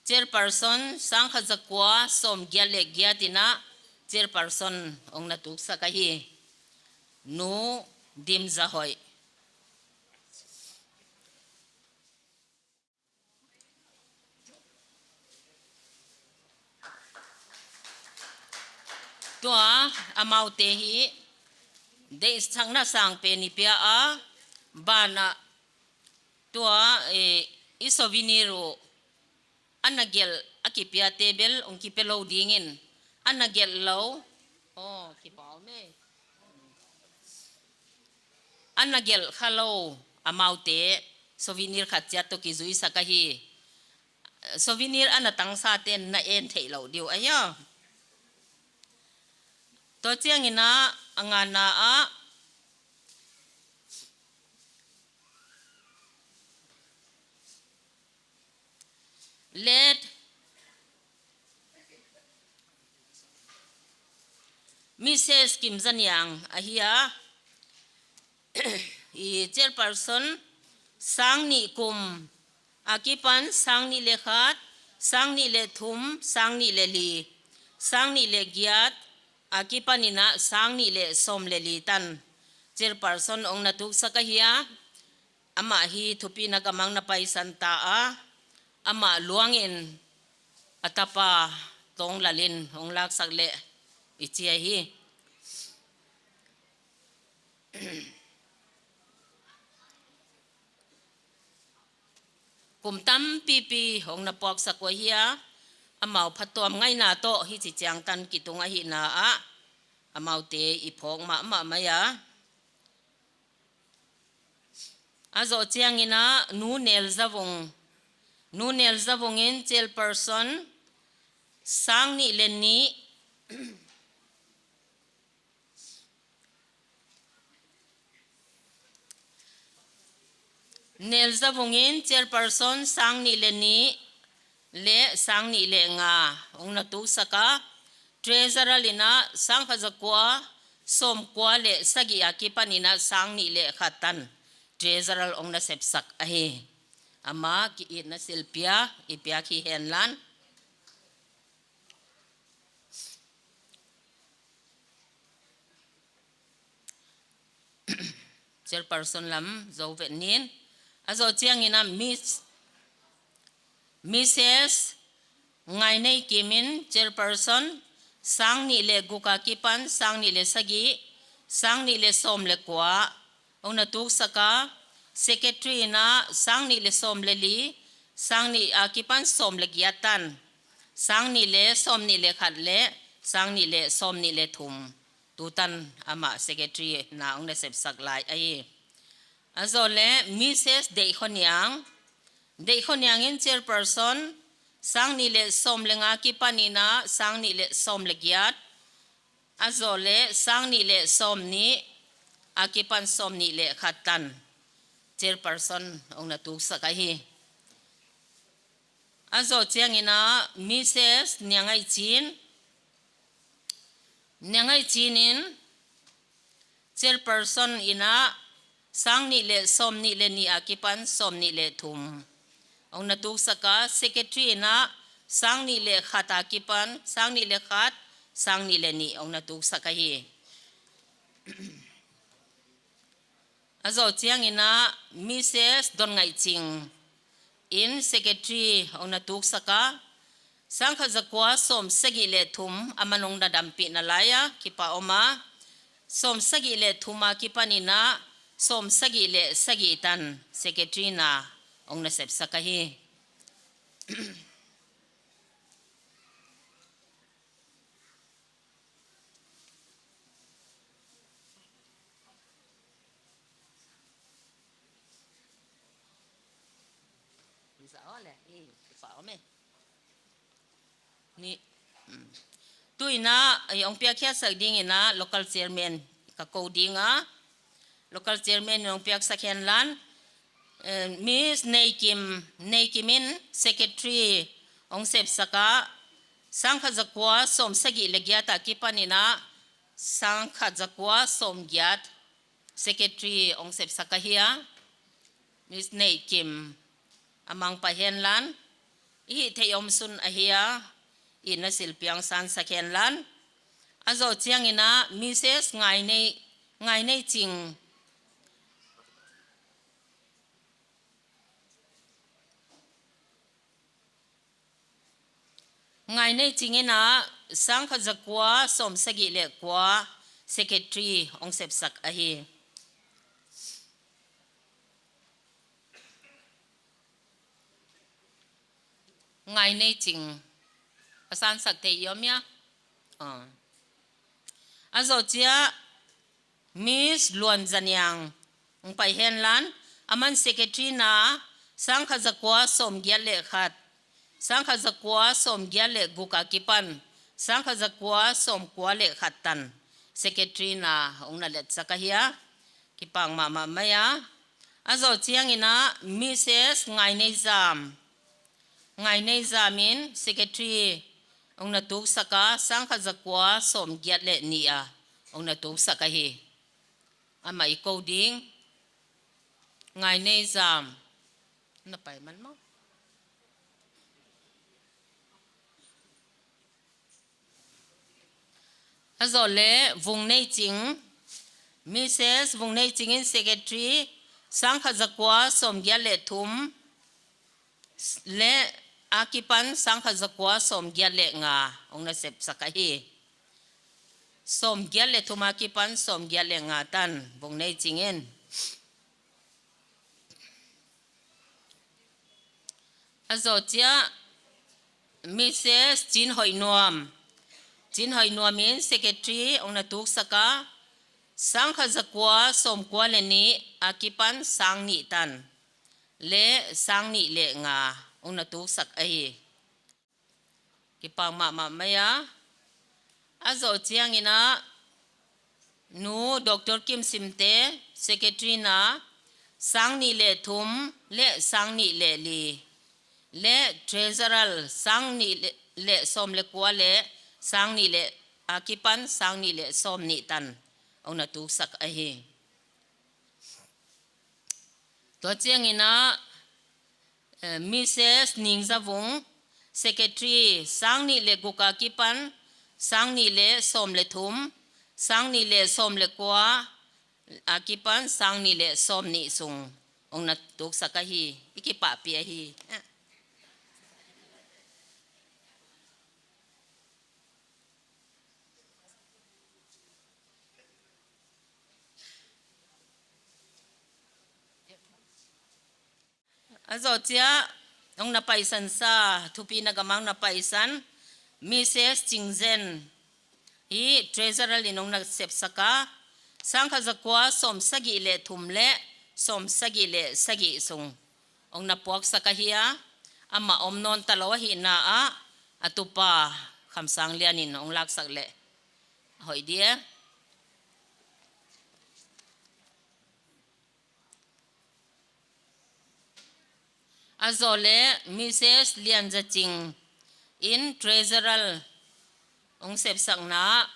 Chairperson sangkhat zakua sawmgiat le giat in a, Chairperson hong na tuksak ahi. Nu Dimzahoih. Tua, amaute hi, deihsakna sang pen i pia a, banah, tua, eh, i souvenir uh, ana gelh a kipiate bel hong kipe lou dingin, ana gelh lou, oh, kipak om e. Ana gelh kha lou amaute, souvenir khat chiat toh kizuisak ahi. Souvenir ana tangsa ten na en theih lou diu ahi a. Tua chiangin a, a ngana ah, Late Missus Kim Zaniang ahi a, i Chairperson sangnih kum, akipan sangnih le khat, sangnih le thum, sangnih le li, sangnih le giat, akipan in a sangnih le sawm le li tan Chairperson hong na tuksak ahi a, amah hi thupina kamang na paisan ta a, amah luangin a tapa Tonglal in hong laksak le i chi ahi. Kum tampipi hong na puaksak uh ahi a, amau phattuam ngaihna toh hichi chiang tan kitung ahihna ah, amaute i phawk mahmah mai a. A zoh chiangin a, Nu Nelzavung. Nu Nelzavung in Chairperson sangnih le nih, Nelzavung in Chairperson sangnih le nih, leh sang nih leh nga hong na tuksak a. Treasurer in a sangkhat zakua sawmkua leh sagih akipan in a sang nih leh khat tan treasurer hong na sepsak ahi. Ama ki-itna silpia i piak hi henlan. Chairperson lam zou vet nin. A zoh chiangin a Miss, Missus Ngainei Kim in chairperson, sang nih leh guk akipan sang nih leh sagih, sang nih leh sawm leh kua hong na tuksak a. Secretary in a sang nih leh sawm leh li, sang nih akipan sawm leh giat tan, sang nih leh sawm nih leh khat leh sang nih leh sawm nih leh thum. Tutan amah secretary na hong na sepsak lai ahi. A zoh leh Missus Deihkhoniang, Deihkhoniang in chairperson, sang nih leh sawm leh nga akipan in a sang nih leh sawm leh giat, a zoh leh sang nih leh sawm nih akipan sawm nih leh khat tan chairperson hong na tuksak ahi. A zoh chiangin a Missus Niangaichin, Niangaichin in chairperson in a sang nih leh sawm nih leh nih akipan sawm nih leh thum hong na tuksak a. Secretary in a sang nih leh khat akipan sang nih leh khat, sang nih leh nih hong na tuksak ahi. A zoh chiangin a Missus Don Ngaihching in secretary hong na tuksak a. Sangkhat zakua sawm sagih leh thum aman hong na dampihna lai a kipak om a. Sawm sagih leh thum akipan in a sawm sagih leh sagih tan secretary na hong na sepsak ahi. Ni, mm. Tu in a, eh, hong piakkhiatsak dingin a local chairman ka kou ding a. Local chairman hong piaksak henlan. Eh, Miss Nei Kim, Nei Kim in secretary hong sepsak a. Sangkhat zakua sawm sagih leh giat akipan in a sangkhat zakua sawm giat secretary hong sepsak ahi a. Miss Nei Kim, a mang pai henlan. I hih theih om sun ahi a, i na silpia hong sansak henlan. A zoh chiangin a Missus Ngainei, Ngainei Ching. Ngainei Ching in a sangkhat zakua sawm sagih leh kua secretary hong sepsak ahi. Ngainei Ching. A sansak theih i om hia? Ah. A zoh chiah Miss Luan Zaniang hong pai henlan, aman secretary na sangkhat zakua sawm giat leh khat, sangkhat zakua sawm giat leh guk akipan sangkhat zakua sawm kua leh khat tan secretary na hong na letsak ahi a, kipak mahmah mai a. A zoh chiangin a Missus Ngainei Zam, Ngainei Zam in secretary hong na tuksak a, sangkhat zakua sawm giat leh nih a hong na tuksak ahi. Amah i kou ding. Ngainei Zam. Na pai man maw? A zoh leh Vungnei Ching, Missus Vungnei Ching in secretary, sangkhat zakua sawm giat leh thum leh akipan sangkhat zakua sawm giat leh nga hong na sepsak ahi. Sawm giat leh thum akipan sawm giat leh nga tan Vungnei Ching in. A zoh chiah Missus Chin Hoih Nuam, Chin Hoih Nuam in secretary hong na tuksak a, sangkhat zakua sawm kua leh nih akipan sang nih tan leh sang nih leh nga hong na tuksak ahi. Kipak mahmah mai a. A zoh chiangin a Nu Doctor Kim Simte, secretary na, sang nih leh thum leh sang nih leh li leh treasurer sang nih leh, leh sawm leh kua leh sang nih leh akipan sang nih leh sawmnih tan hong na tuksak ahi. Tua chiangin a, eh, Missus Ningzavung, secretary, sang nih leh guk akipan sang nih leh sawm leh thum, sang nih leh sawm leh kua akipan sang nih leh sawmnih sung hong na tuksak ahi. I kipahpih ahi. A zoh chiah, hong na paisan sa, thupina gam ah hong na paisan, Missus Chingzen hi treasurer in hong na sepsak a, sangkhat zakua sawmsagih leh thum leh sawmsagih leh sagih sung hong na puaksak ahi a, amah om nawn talou ahihna ah, a tupa Khamsanglian in hong laksak leh hoih dia. A zoh leh Missus Lianzaching in treasurer hong sepsakna.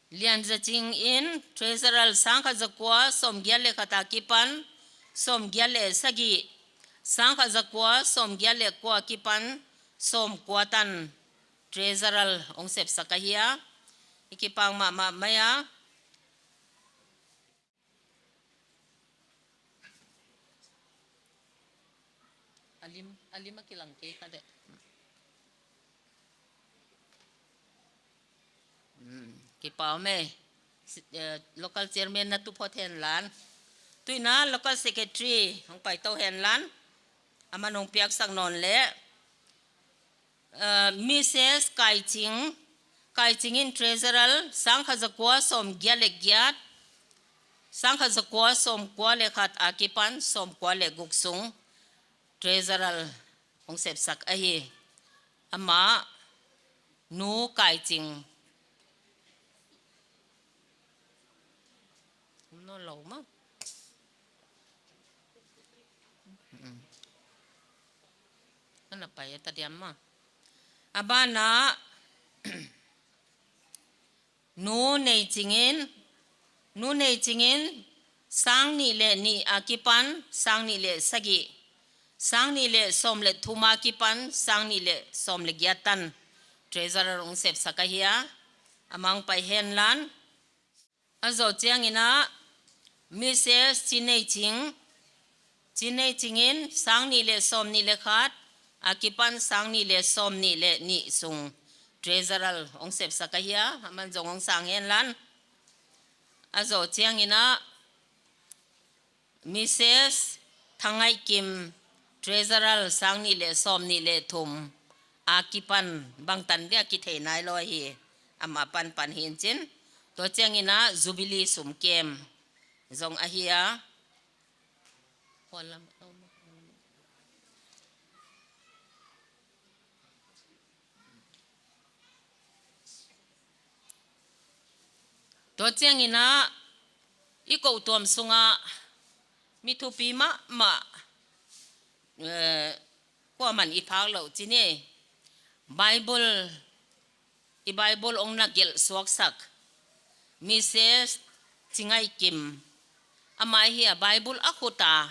Lianzaching in treasurer sangkhat zakua sawmgiat leh khat akipan sawmgiat leh sagih, sangkhat zakua sawmgiat leh kua akipan sawmkua tan treasurer hong sepsak ahi a. I kipak mahmah mai a. A lim, a lim a kilang kei ka de. Hmm, kipak mai. Si-, eh, local chairman na tu phot hen lan. Tuin a local secretary hong pai tou hen lan. Aman hong piaksak nawn leh. Eh, Missus Kaiching, Kaiching in treasurer, sangkhat zakua sawmgiat leh giat, sangkhat zakua sawmkua leh khat akipan sawmkua leh guk sung treasurer hong sepsak ahi. Amah Nu Kaiching. Om nawn lou maw. Hmm. Ana pai ta diam maw. A ban ah Nu Neiching in, Nu Neiching in, sang nih leh nih akipan sang nih leh sagih, sang nih leh sawm leh thum akipan sang nih leh sawm leh giat tan treasurer hong sepsak ahi a, amah hong pai hen lan. A zoh chiangin a, Missus Chin Neiching, Chin Neiching in sang nih leh sawmnih leh khat akipan sang nih leh sawmnih leh nih sung treasurer hong sepsak ahi a, aman zong hong sang hen lan. A zoh chiangin a, Missus Thangngaihkim, treasurer sang nih leh sawmnih leh thum akipan bangtan dia kithei nailou hi, amah panpan hi'n chin. Tua chiangin a Jubilee sum kem zong ahi a. Tua chiangin a, i kou tuam sungah mi thupi mahmah, eh, kuaman i phak lou chi ni. Bible, i Bible hong na gelh suaksak Missus Chin Neiching. Amah hi a Bible a khut a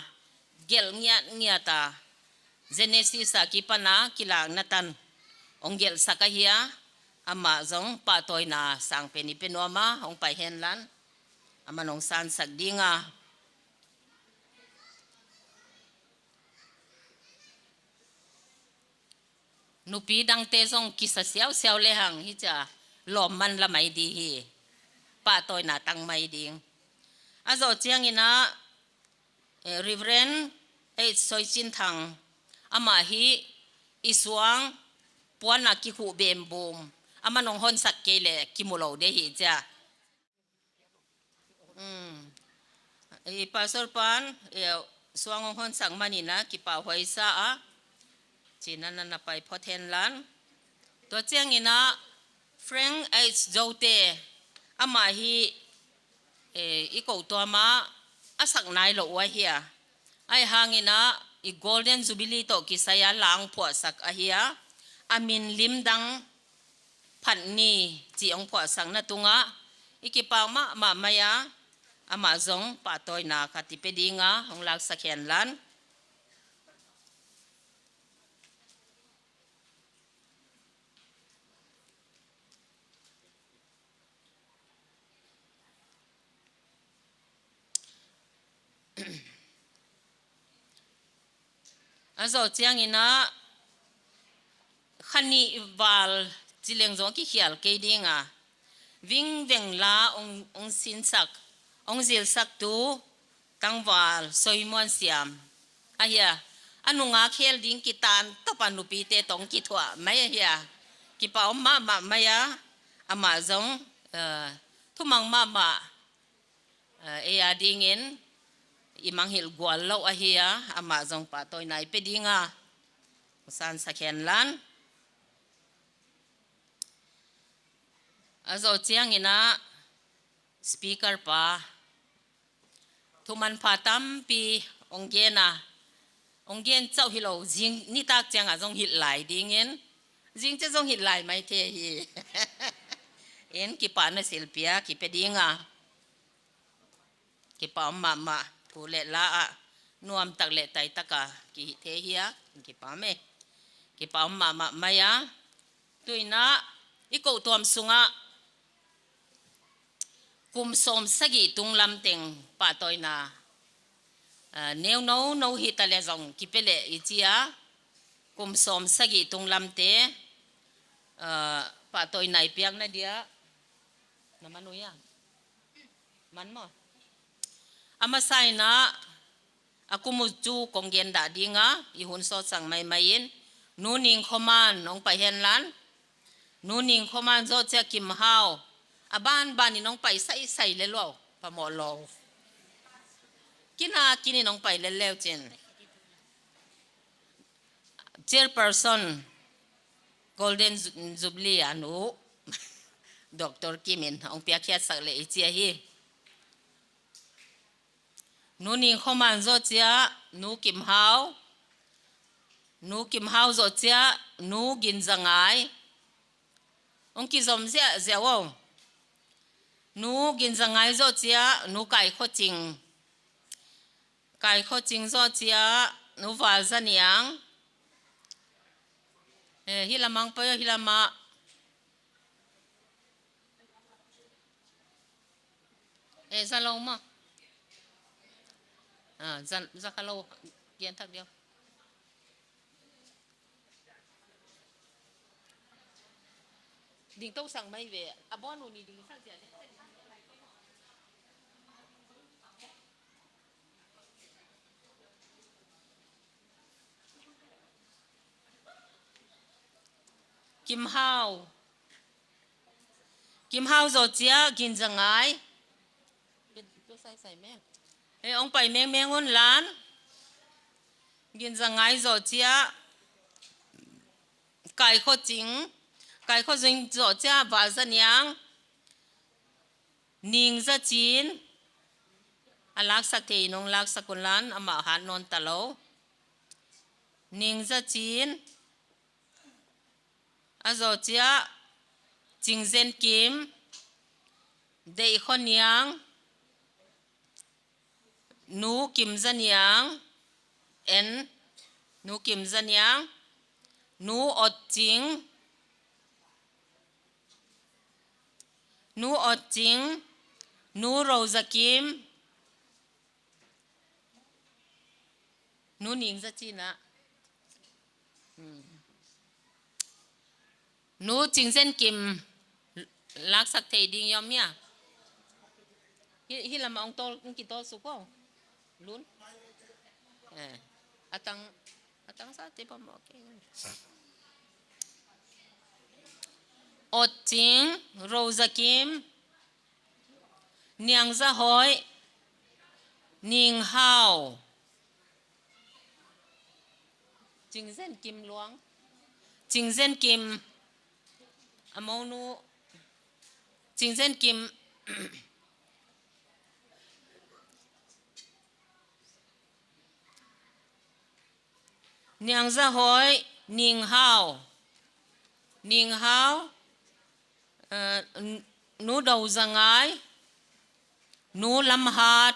gelh ngiatngiat a, Genesis akipan a kilakna tan hong gelhsak ahi a, amah zong pahtawina sangpen i pe nuam a, hong pai hen lan, aman hong sansak ding a. Nupi dangte zong kisa siausiau lehang hichia lawmman la mai di hi. Pahtawina tang mai ding. A zoh chiangin a, eh, Reverend H Soichinthang, amah hi i suang puan a kikhuh bembum, aman hong honsak kei leh kimu lou di hi chia. Hmm. I Pastor pan, eh, suang hong honsak manin a kipahhuai sa a. Chin a na na pai phot hen lan. Tua chiangin a Frank H Zote, Amah hi, eh, i kou tuam a, a sak nailou uh ahi a. Ahihhangin a, i Golden Jubilee toh kisai a la hong phuahsak ahi a. A min lim dang phat ni chih hong phuahsakna tungah, i kipahhuai mahmah mai a, amah zong pahtawina ka ti pe ding a, hong laksak hen lan. A zoh chiangin a, kha nih val chi leng zong kikhial kei ding a. Vingveng la hong, hong sinsak, hong zilsaktu tangval Soimuansiam ahi a. A nung a khel ding kitan tawp a nupite tawh kithuah mai ahi a. Kipak om mahmah mai a, amah zong, eh, thumang mahmah, eh, ei a dingin i mangngilh gual louh ahi a, amah zong pahtawina i pe ding a, hong sansak hen lan. A zoh chiangin a, speaker pa, thumanpha tampi hong gen a, hong gen chauh hilou, zing nitak chiang a zong hilh lai dingin, zing chiang zong hilh lai maithei hi. En kipahna silpi a kipe ding a. Kipak om mahmah, thu leh la ah nuam tak leh tai tak a kihih thei hi a, kipak om e. Kipak om mahmah mai a. Tuin a, i kou tuam sungah kum sawmsagih tunglam teng pahtawina, ah, neu nou nou hita leh zong kipe leh i chi a, kum sawmsagih tunglamte, ah, pahtawina i piakna dia, na man uh hia? Man maw? A masa in a, a kum uh chu kong gen dah ding a, i hun sawtsak maimai in, Nu Ningkhoman hong pai hen lan. Nu Ningkhoman zoh chia Kimhau, a banban in hong pai saisai lel uh, phamawh lou. Kin a kin in hong pai lel leu chin. Chairperson Golden Ju-, Jubilee a nu, Doctor Kim in hong piakkhiatsak leh i chi ahi. Nu Ningkhoman zoh chia Nu Kimhau, Nu Kimhau zoh chia Nu Ginzangai, hong kizom ziahziah uh. Nu Ginzangai zoh chia Nu Kaikhoching, Kaikhoching zoh chia Nu Valzaniang. Eh, hilam ah hong pai uh, hilam ah. Eh, za lou maw? Ah, za, za kha lou, gen thak diau. Ding tou sang mai ve, a bon u ni ding sang chia. Kimhau. Kimhau zoh chia Ginzangai. Eh, hong pai mengmeng un lan. Ginzangai zoh chia Kaikhoching. Kaikhoching zoh chia Valzaniang. Ningzachin, a laksak thei in hong laksak un lan, amah hat nawn ta lou. Ningzachin, a zoh chia Chingzenkim, Deihkhoniang, Nu Kimzaniang, en, Nu Kimzaniang, Nu Otching, Nu Otching, Nu Rozakim, Nu Ningzachin a. Hmm. Nu Chingzenkim laksak thei ding om hia? Hi, hilam ah hong tol, hong kitol suk uh. Lun. Eh. A tang, a tang sa te pa mo ke. Otching, Rozakim, Niangzahoi, Ninghau, Chingzenkim Luang, Chingzenkim, a mounu, Chingzenkim, Niangzahoi, Ninghau. Ninghau, eh, n-, Nu Dozangai, Nu Lamhat.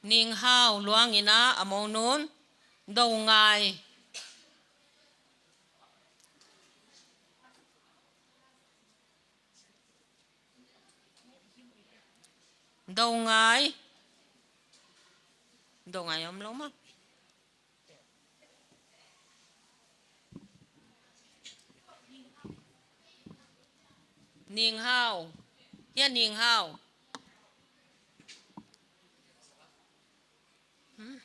Ninghau luang in a, a mou nun, Dongai. Dongai. Dongai om lou maw. Ninghau. Hiai Ninghau. Hmm.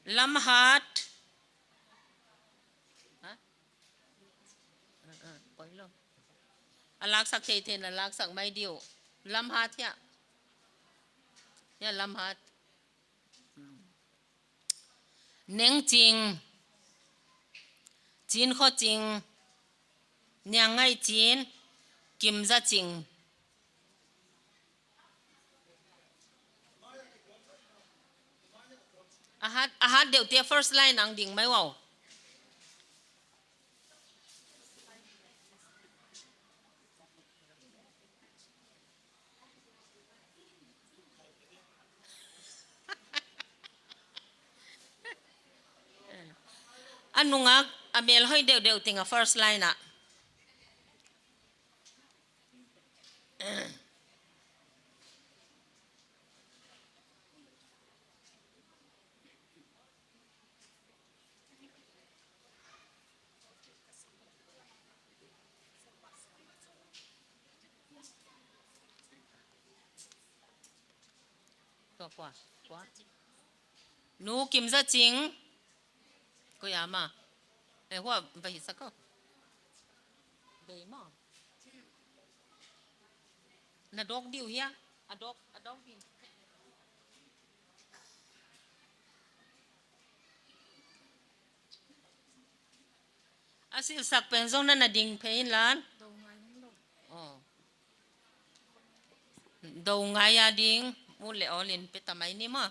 Lamhat. Ha? Ah, ah, poi lou. A laksak theih theihna laksak mai diu. Lamhat hiai. Hiai Lamhat. Nengching, Chinkhoching, Niangngaichin, Kimzaching. A hat, a hat deuhte first line ah ding mai ua. A nungak a mel hoih deuhdeuh teng a first line ah. Tua kua, kua. Nu Kimzaching. Koi ama. Eh, hua, va hih sak o. Bei maw. Na dawk diu hia? A dawk, a dawk diu. A silhsak pen zong na na ding phei inla. Oh. Dongai a ding, mu le awl in pe ta mai ni maw.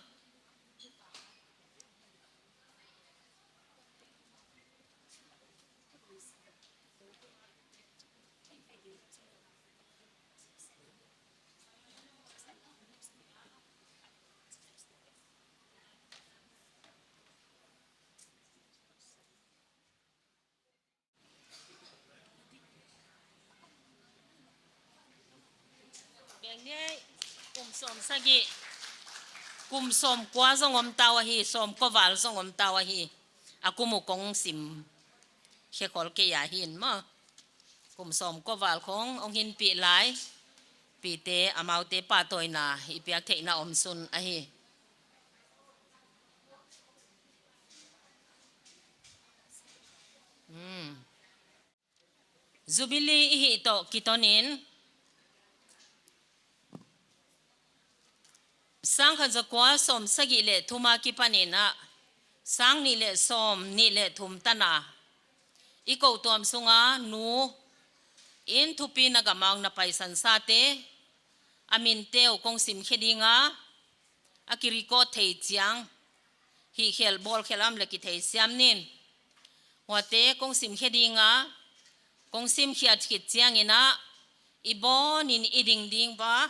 Beng ni ei, kum sawm sagih, kum sawm kua zong om ta uh ahi, sawm kua val zong om ta uh ahi. A kum uh kong sim khe khol kei a hin maw. Kum sawm kua val khong hong hinpih lai, pite amaute pahtawina i piak theihna omsun ahi. Hmm. Jubilee i hih toh kiton in, sangkhat zakua sawm sagih leh thum akipan in a, sang nih leh sawm nih leh thum tan a, i kou tuam sunga nu in thupina gam ah na paisan sate, a minte uh kong sim khe ding a, a ki record thei chiang, hihkhelh bawlkhelh a om leh kitheisiam ning. Huate kong sim khe ding a, kong sim khiat khit chiangin a, i bawn in i ding ding ua,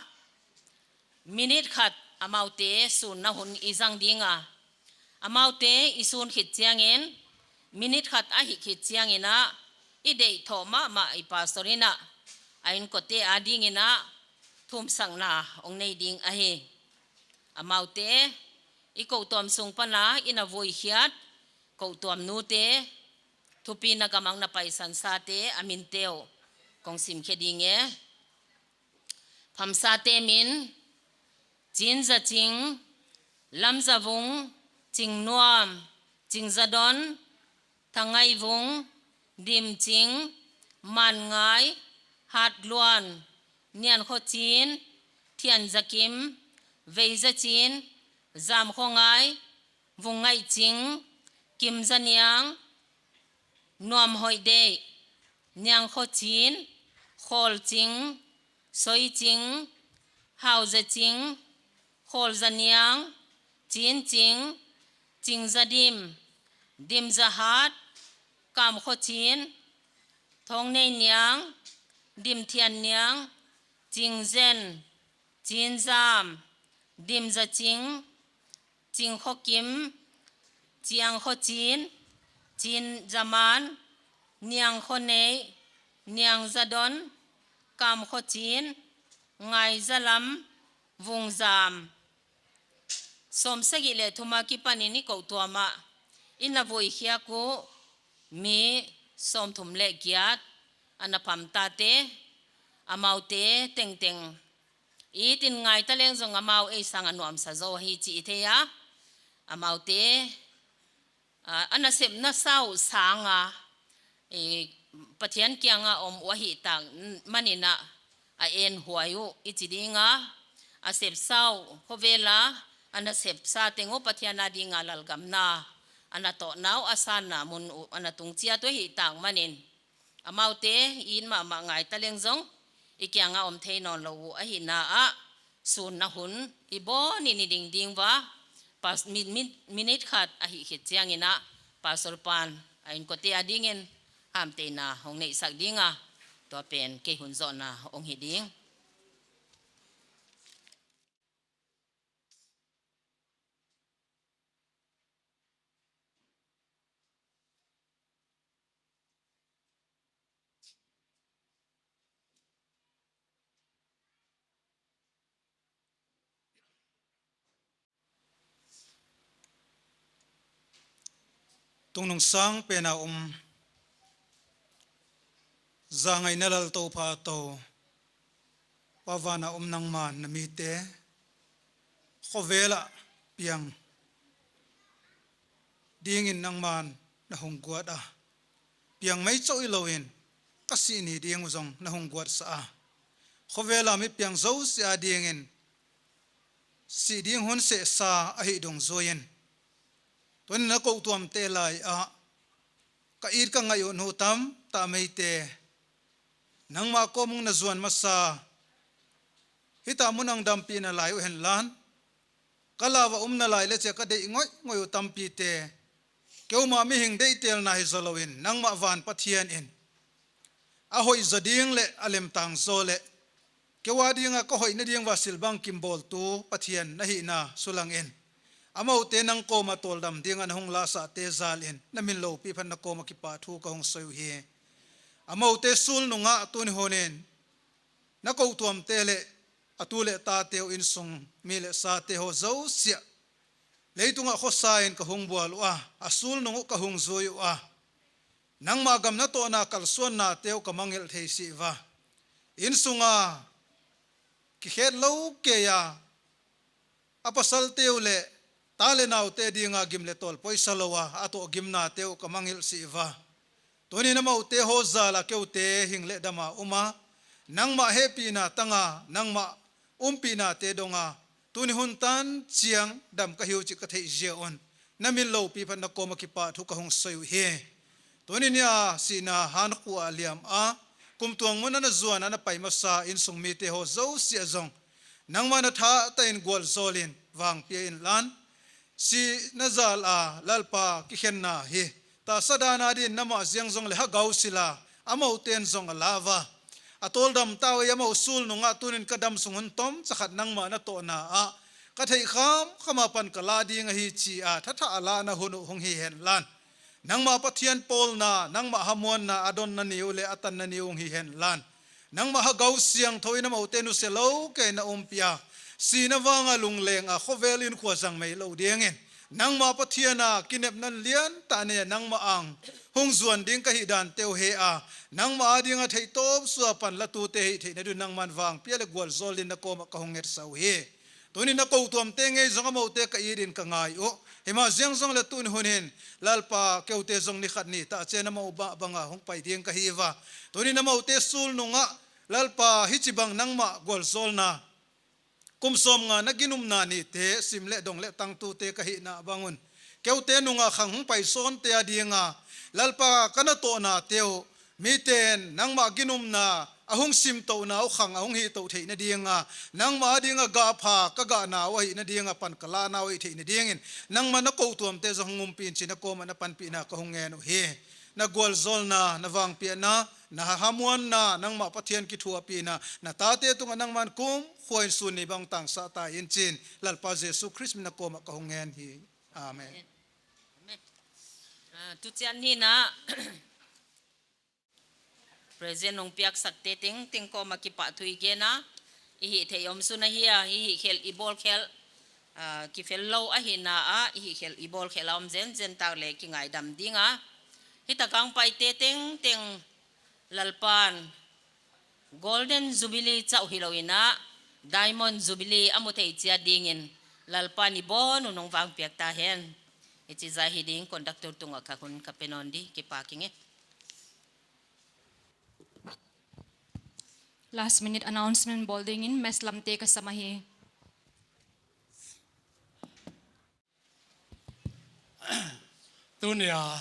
minute khat amaute sunna hun i zang ding a. Amaute i sun khit chiangin, minute khat a hih khit chiangin a, i deih thoh mahmah i pastor in a, a inkuante adingin a, thumsakna hong nei ding ahi. Amaute, i kou tuam sung pan a i na vui khiat kou tuam nute, thupina gam ah na paisan sate, a minte uh kong sim khe ding e. Phamsate min, Chinzaching, Lamzavung, Chingnuam, Chingzadon, Thangaivung, Dimching, Manngai, Hatluan, Niankhochin, Thianzakim, Veizaching, Zamkhawngai, Vungngaihching, Kimzaniang, Nuamhoihdeih, Niangkhawchin, Khawlching, Soiching, Hauzaching, Khawlzaniang, Chinching, Chingzadim, Dimzahat, Kamkhawchin, Thongneiniang, Dimthianniang, Chingzen, Chinzam, Dimzaching, Chingkhawkim, Chiangkhawchin, Chinzaman, Niangkhawnei, Niangzadon, Kamkhawchin, Ngaizalam, Vungzam. Sawmsagih leh thum a kipanin i koh tuam ah i na vuikhiak uh mi sawmthum leh giat, a na pamtate, amaute tengteng i tin ngai ta leng zong amau ei sang a nuamsa zaw hi chih i thei a. Amaute, a, a nasepna sau sanga, e, Pathian kianga om uh ahih tak manin a, a enhuai uh i chi ding a, a sepsa uh, khovela a nasepsa teng uh Pathian a dinga lalgam na a na tohna uh, a sanna mun uh a na tung chiat uh ahih tak manin, amaute i it mahmah ngai ta leng zong i kianga om thei nawn lou uh ahihna ah, sunna hun i bawnin i ding ding ua, pas-, mi-, mi-, minute khat ahih khit chiangin a, Pastor pan a inkote a dingin hamtheihna hong neihsak ding a, tua pen kei hun zawhna hong hi ding. Tungnung sang pen a om, zangaihna Lal Toupa Toupa, van a om nangman na mite, khovela piang dingin nangman na hong guat a, piang mai chauh hilou in, ka sih ni ding uh zong na hong guatsa a, khovela mi piang zosia dingin sih ding hun sehsa ahih dungzuiin, tunin na koh tuamte lai ah ka it ka ngaih uh nu tamtak maite, nangmah kawm hong na zuan masa, hiai mun ah hong dampih nalai uh henla, ka lau a om nalai leh chia ka deih ngoihngoih uh tampite, keimah mihing deihtelna hi zoulouin, nangmah van Pathian in a hoih zaw ding leh a lemtang zaw leh, kei a dinga ka hoihna ding ua silbangkim bawltu Pathian na hihna sulangin, amaute nang kawm a tawldam dinga na hong lahsahte jalin na min lopi phat na kawm ah kipahthu ka hong sawi uhi. Amaute sulnung ah tuni hunin na koh tuamte leh a tu leh tate uh, innsung mi leh sate haw zosia, leitung ah khosa in ka hong bual ua, a sulnung uh ka hong zui ua, nangmah gam natohna kalsuannate uh ka mangngilh thei sih ua, innsung a kikhetlou kei a, a pasalte uh leh ta leh naute dinga gim leh tawl poisa lou a, a toh gimnate uh ka mangngilh sih ua, tunin amaute haw jal a keute hing leh dam a om a, nangmah hehpihna tang a, nangmah umpihnate dong a, tuni hun tan chiang dam ka hi uh chih ka theih ziak un, na min lopi phat na kawm ah kipahthu ka hong sawi uhi. Tuni ni a sihna hankhuh a liam a, kumtuang mun a na zuan a na pai masa innsung mite haw zosia zong, nangmah na thahatah in gualzawlin vangpia inla, sihna jal a Lalpa kikhenna hi tahsa dan a din nangmah ziang zong leh hagau sil a, amauten zong a la ua, a tawldam ta uh ei, amau sulnung ah tunin ka damsung hun tomcha khat nangmah natohna ah ka theih khamkham apan ka la ding ahi chi a thatha a lahna hun uh hong hi henla, nangmah Pathian pawlna, nangmah hamuanna, a donna ni uh leh a tanna ni uh hong hi henla, nangmah hagau siangthou in amaute nusia lou kei na umpih a, sihna vang a lungleng a khovel inkhua zang mai lou dingin, nangmah Pathian a kinepna lian tah nei a nangmah ang hong zuan ding ka hih dante uh heh a, nangmah a dinga theihtawp suah apan latute hih theihna dingin nangman vangpia leh gualzawlin na kawm ah ka hong ngetsak uhi. Tunin na koh tuamte ngei zong amaute ka itin ka ngai uh. Himahleh ziang zong leh tuni hunin Lalpa keute zong ni khat ni tah chiang amau mah banga hong pai ding ka hi ua, tunin amaute sulnung ah Lalpa hichibang nangmah gualzawlna kum sawmnga na ginumna nite sim leh dong leh tangtute ka hihna bang un, keute nunga khang hong pai sawnte a dinga, Lalpa, ka na tohna teuh, miten nangmah ginumna a hong simtouhna uh khang a hong hihtou theihna dinga, nangmah a dinga gahpha ka gahna uh ahihna dinga pan ka lahna uh ahih theihna dingin, nangmah na koutuamte zong hong umpi in chi na kawmah na panpihna ka hong ngen uhi. Na gualzawlna, na vangpiakna, na hamuanna, nangmah Pathian kithuahpihna, na tate tungah nangman kumkhuain sun ni bang tangsak ta in chin, Lalpa Jesu Khrist min a kawmah ka hong ngen hi. Amen. Amen. Ah, tu chiang in a present hong piaksakte tengteng kawmah kipahthu i gen a, i hihtheih omsun ahi a, i hihkhelh i bawlkhelh, ah, kifel lou ahihna ah, i hihkhelh i bawlkhelh a om zenzen tak leh kingaidam ding a. Hitak a hong paite tengteng Lalpan Golden Jubilee chauh hilou in a, Diamond Jubilee a mu thei chiat dingin Lalpan i bawn un hong vangpiak ta hen. Hichi zah hi ding, conductor tungah ka hun ka pe nawn di, kipak ing e. Last minute announcement bawl dingin mess lamte ka sam ahi. Tuni a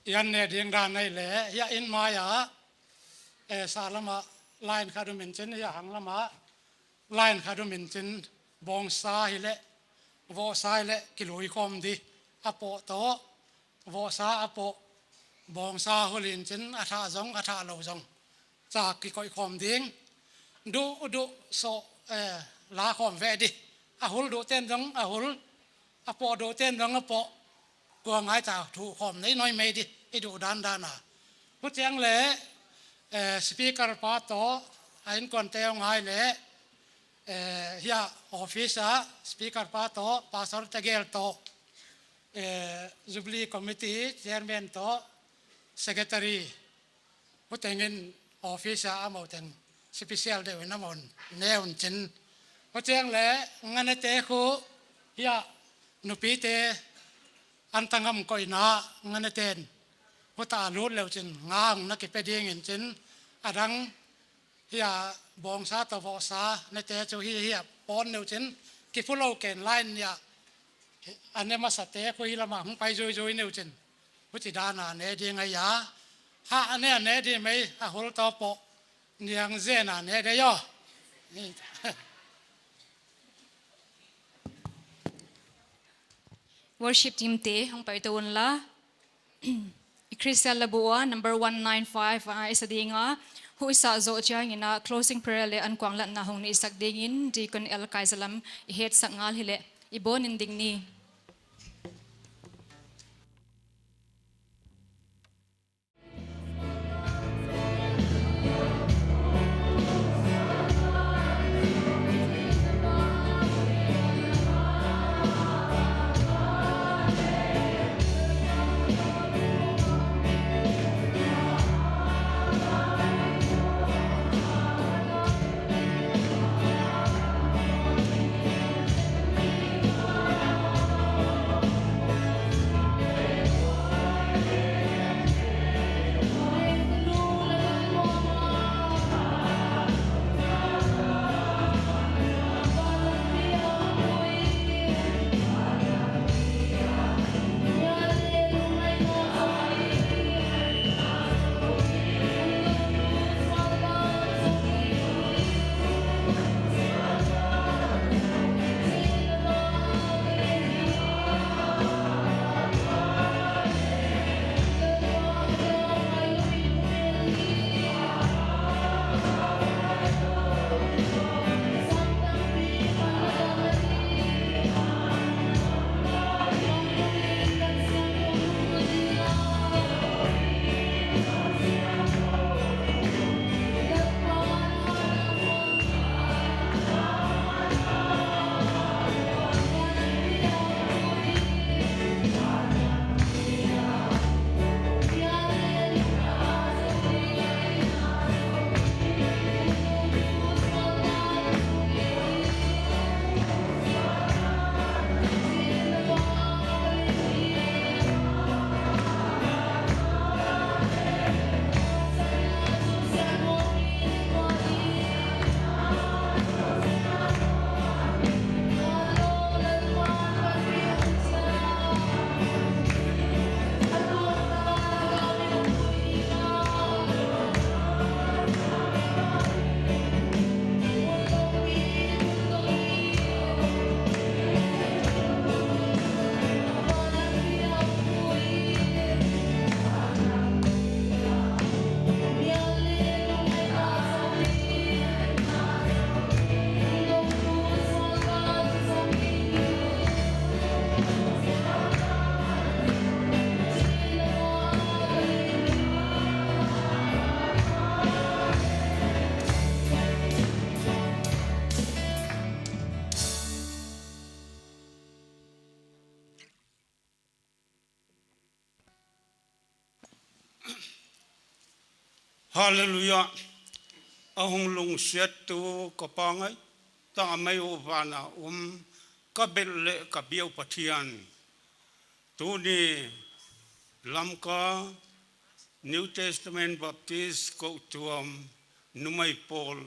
i an ne ding dan nei leh, hiai in mai ah, eh, sah lam ah line khat um in chin, hiai hang lam ah line khat um in chin, bawngsa hileh, vohsa hileh, kilui khawm di, a poh toh, vohsa a poh, bawngsa hul in chin, a thah zong, a thah lou zong, chak kikoih khawm ding. Duh, duh, soh, eh, la khawm ve di. A hul duh ten zong, a hul, a poh duh ten zong, a poh. Kua ngai ta, thu khawm nei noi mai di, i duh dandan a. Huchiang leh, eh, speaker pa toh, a innkuante ngai leh, eh, hiai office ah, speaker pa toh, pastor tegel toh, eh, Jubilee Committee Chairman toh, Secretary, hutengin office ah amau teng special deuh in amau ne un chin. Huchiang leh nganete khu, hiai nupite an tangam koihna nganeten huta lut leu chin nga hong na kipe ding in chin, a dang hiai bawngsa toh vohsa nete chu hi, hiai pawn neu chin, kiphu lou ken line hiai a ne masate khu hiai lam ah hong pai zuizui neu chin. Huchi dan a ne ding ahi a. Ha, a ne, a ne di mai, a hul toh poh. Niang zen a ne di aw. Worship team te, hong pai tou un la. I Christian labu ah number one nine five ah i sa ding a. Huai i sah zoh chiangin a closing prayer leh ankuanglatna hong neihsak dingin Deacon L Kaizalam i hetsak ngal hileh, i bawn in ding ni. Halleluiah. A hong lungsiattu ka Pa ngaihtak mai uh, van a om ka belh leh ka biau Pathian. Tuni Lamka New Testament Baptist Kohtuam Numei Pawl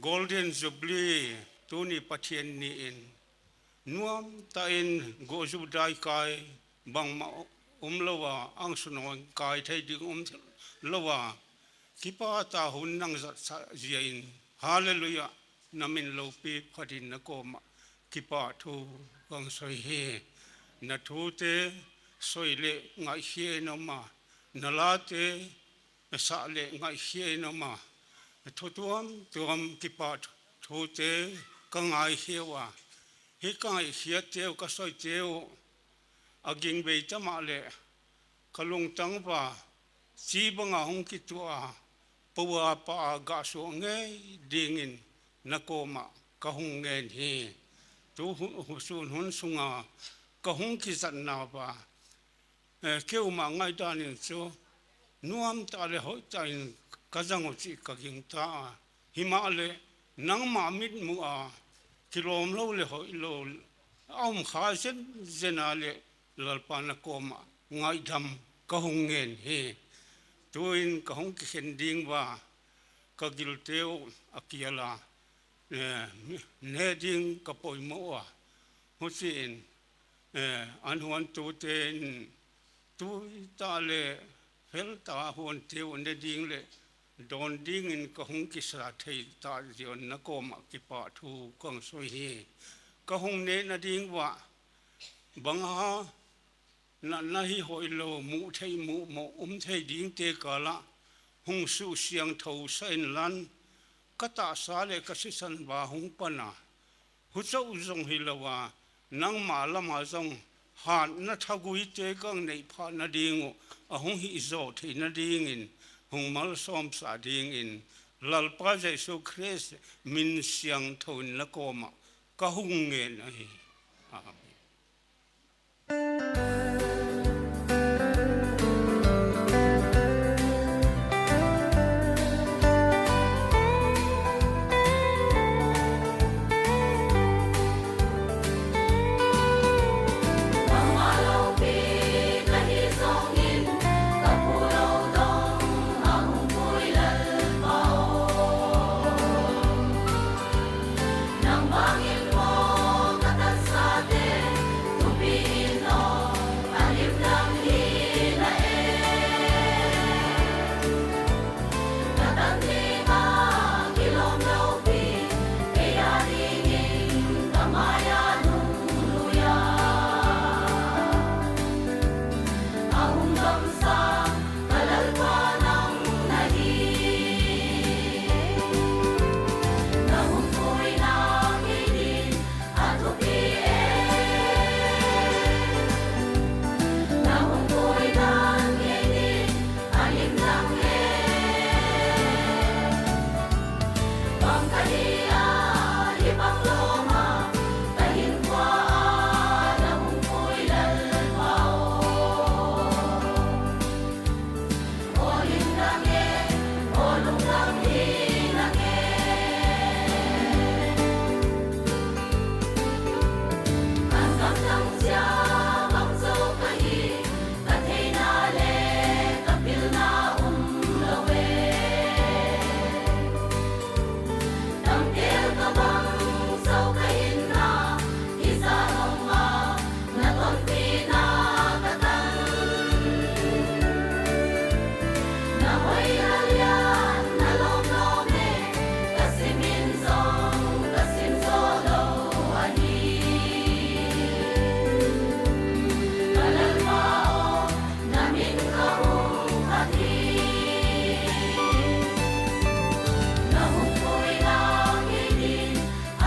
Golden Jubilee tuni Pathian ni in nuamtak in gozu dai kai bangmah om lou a, angsunhon kai thei ding om lou a, kipahtak hun nang zat sak ziakin, Halleluiah, na min loupi phat in na kawmah kipahthu kong sawi hi. Na thute sawi leh ngaihkhiak in om a, na late sak leh ngaihkhiak in om a, thu tuamtuam kipahthute ka ngaihkhiak ua, hi ka ngaihkhiakte uh, ka sawite uh, a ging bei ta mahleh ka lungtang ua, chi bang a hong kituah a, pou a pah a gah suak ngei dingin na kawmah ka hong ngen hi. Tu hu-, hu-, sun hun sunga ka hong kizatna ua, eh, keimah ngaihdan in chu nuamtak leh hoihtak in ka zang uh chih ka gingta a. Himahleh nangmah mitmuh a kilawm lou leh hoih lou a om kha zenzen a leh, Lalpa na kawmah ngaihdam ka hong ngen hi. Tuin ka hong kikhen ding ua, ka gilte uh a kial a, eh, ne ding ka poimoh ua. Huchiin, eh, an huantute in tuitak leh feltak a huante uh ne ding leh dawn dingin ka hong kisa thei tak ziakin na kawmah kipahthu kong sawi hi. Ka hong nehna ding ua, bang a natna hi hoihlou, muh theih muhmawh om thei dingte kal ah hong susiangthou sa inla, ka tahsa leh ka sisan ua hong pan a, huchauh zong hilou a, nangmah lam a zong hatna thaguite kong neih phahna ding uh a hong hihzaw theihna dingin hong malsawmsak dingin Lalpa Jesu Khrist min siangthou in na kawmah ka hong ngen ahi. Amen. Nang bangin maw ka tansate thupiin aw a limdang hi na e. Ka tan ding a kilawm loupi, kei a dingin ka mai a nungnung a hong damsak ka Lalpa nang na hi. Na hongpuina kei ding a thupi e. Na hongpuina kei ding a limdang e. Bang ka hi a, hi bang lawm a, ka hinkhua ah na hongpui Lalpa aw. Aw limdang e, aw lungdam hi na e. An gamdang chia bang zou ka hi, ka theihna leh ka pilna omlou e. Tamtel ka bang zou ka hinna, hi zah nung a na tonpihna ka tang. Na hoihna lian na lawmlawm e, ka simin zong ka sim zoulou ahi. Ka Lalpa aw, na min ka hong phat hi. Na hongpuina kei ding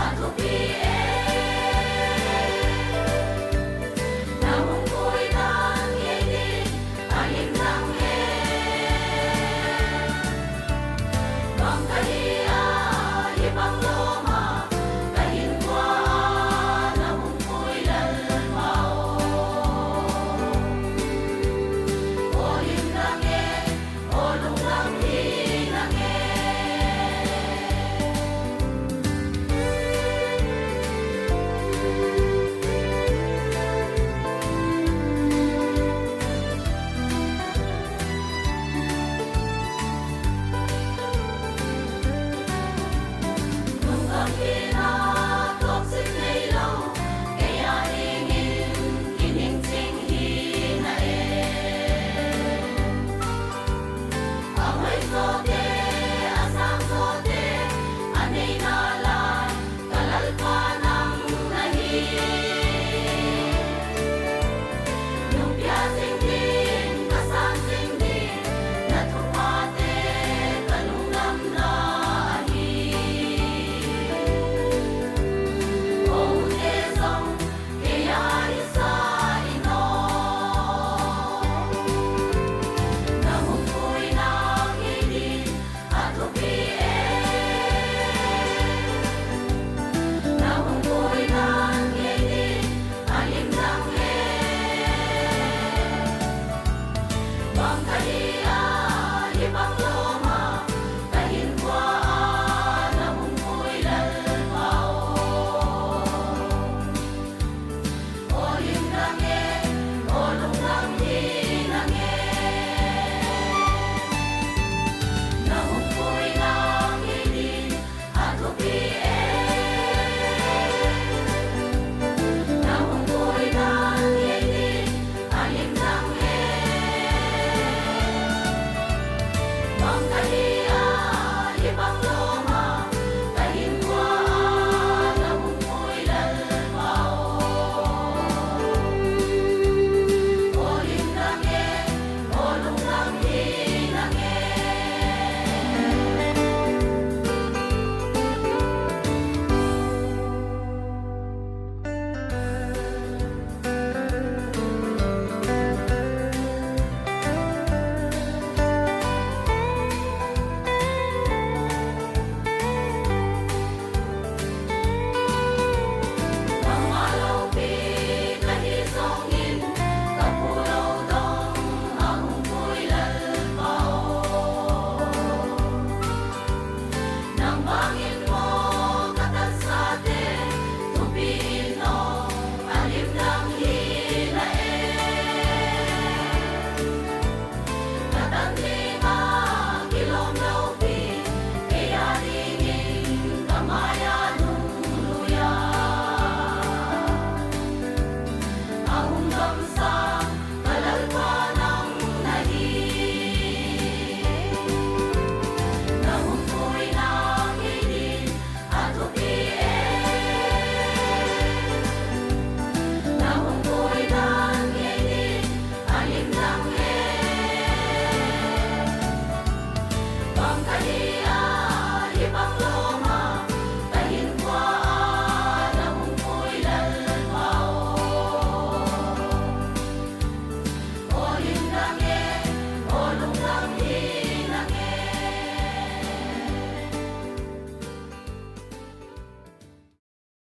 a thupi e. Na hongpuina kei ding a limdang e.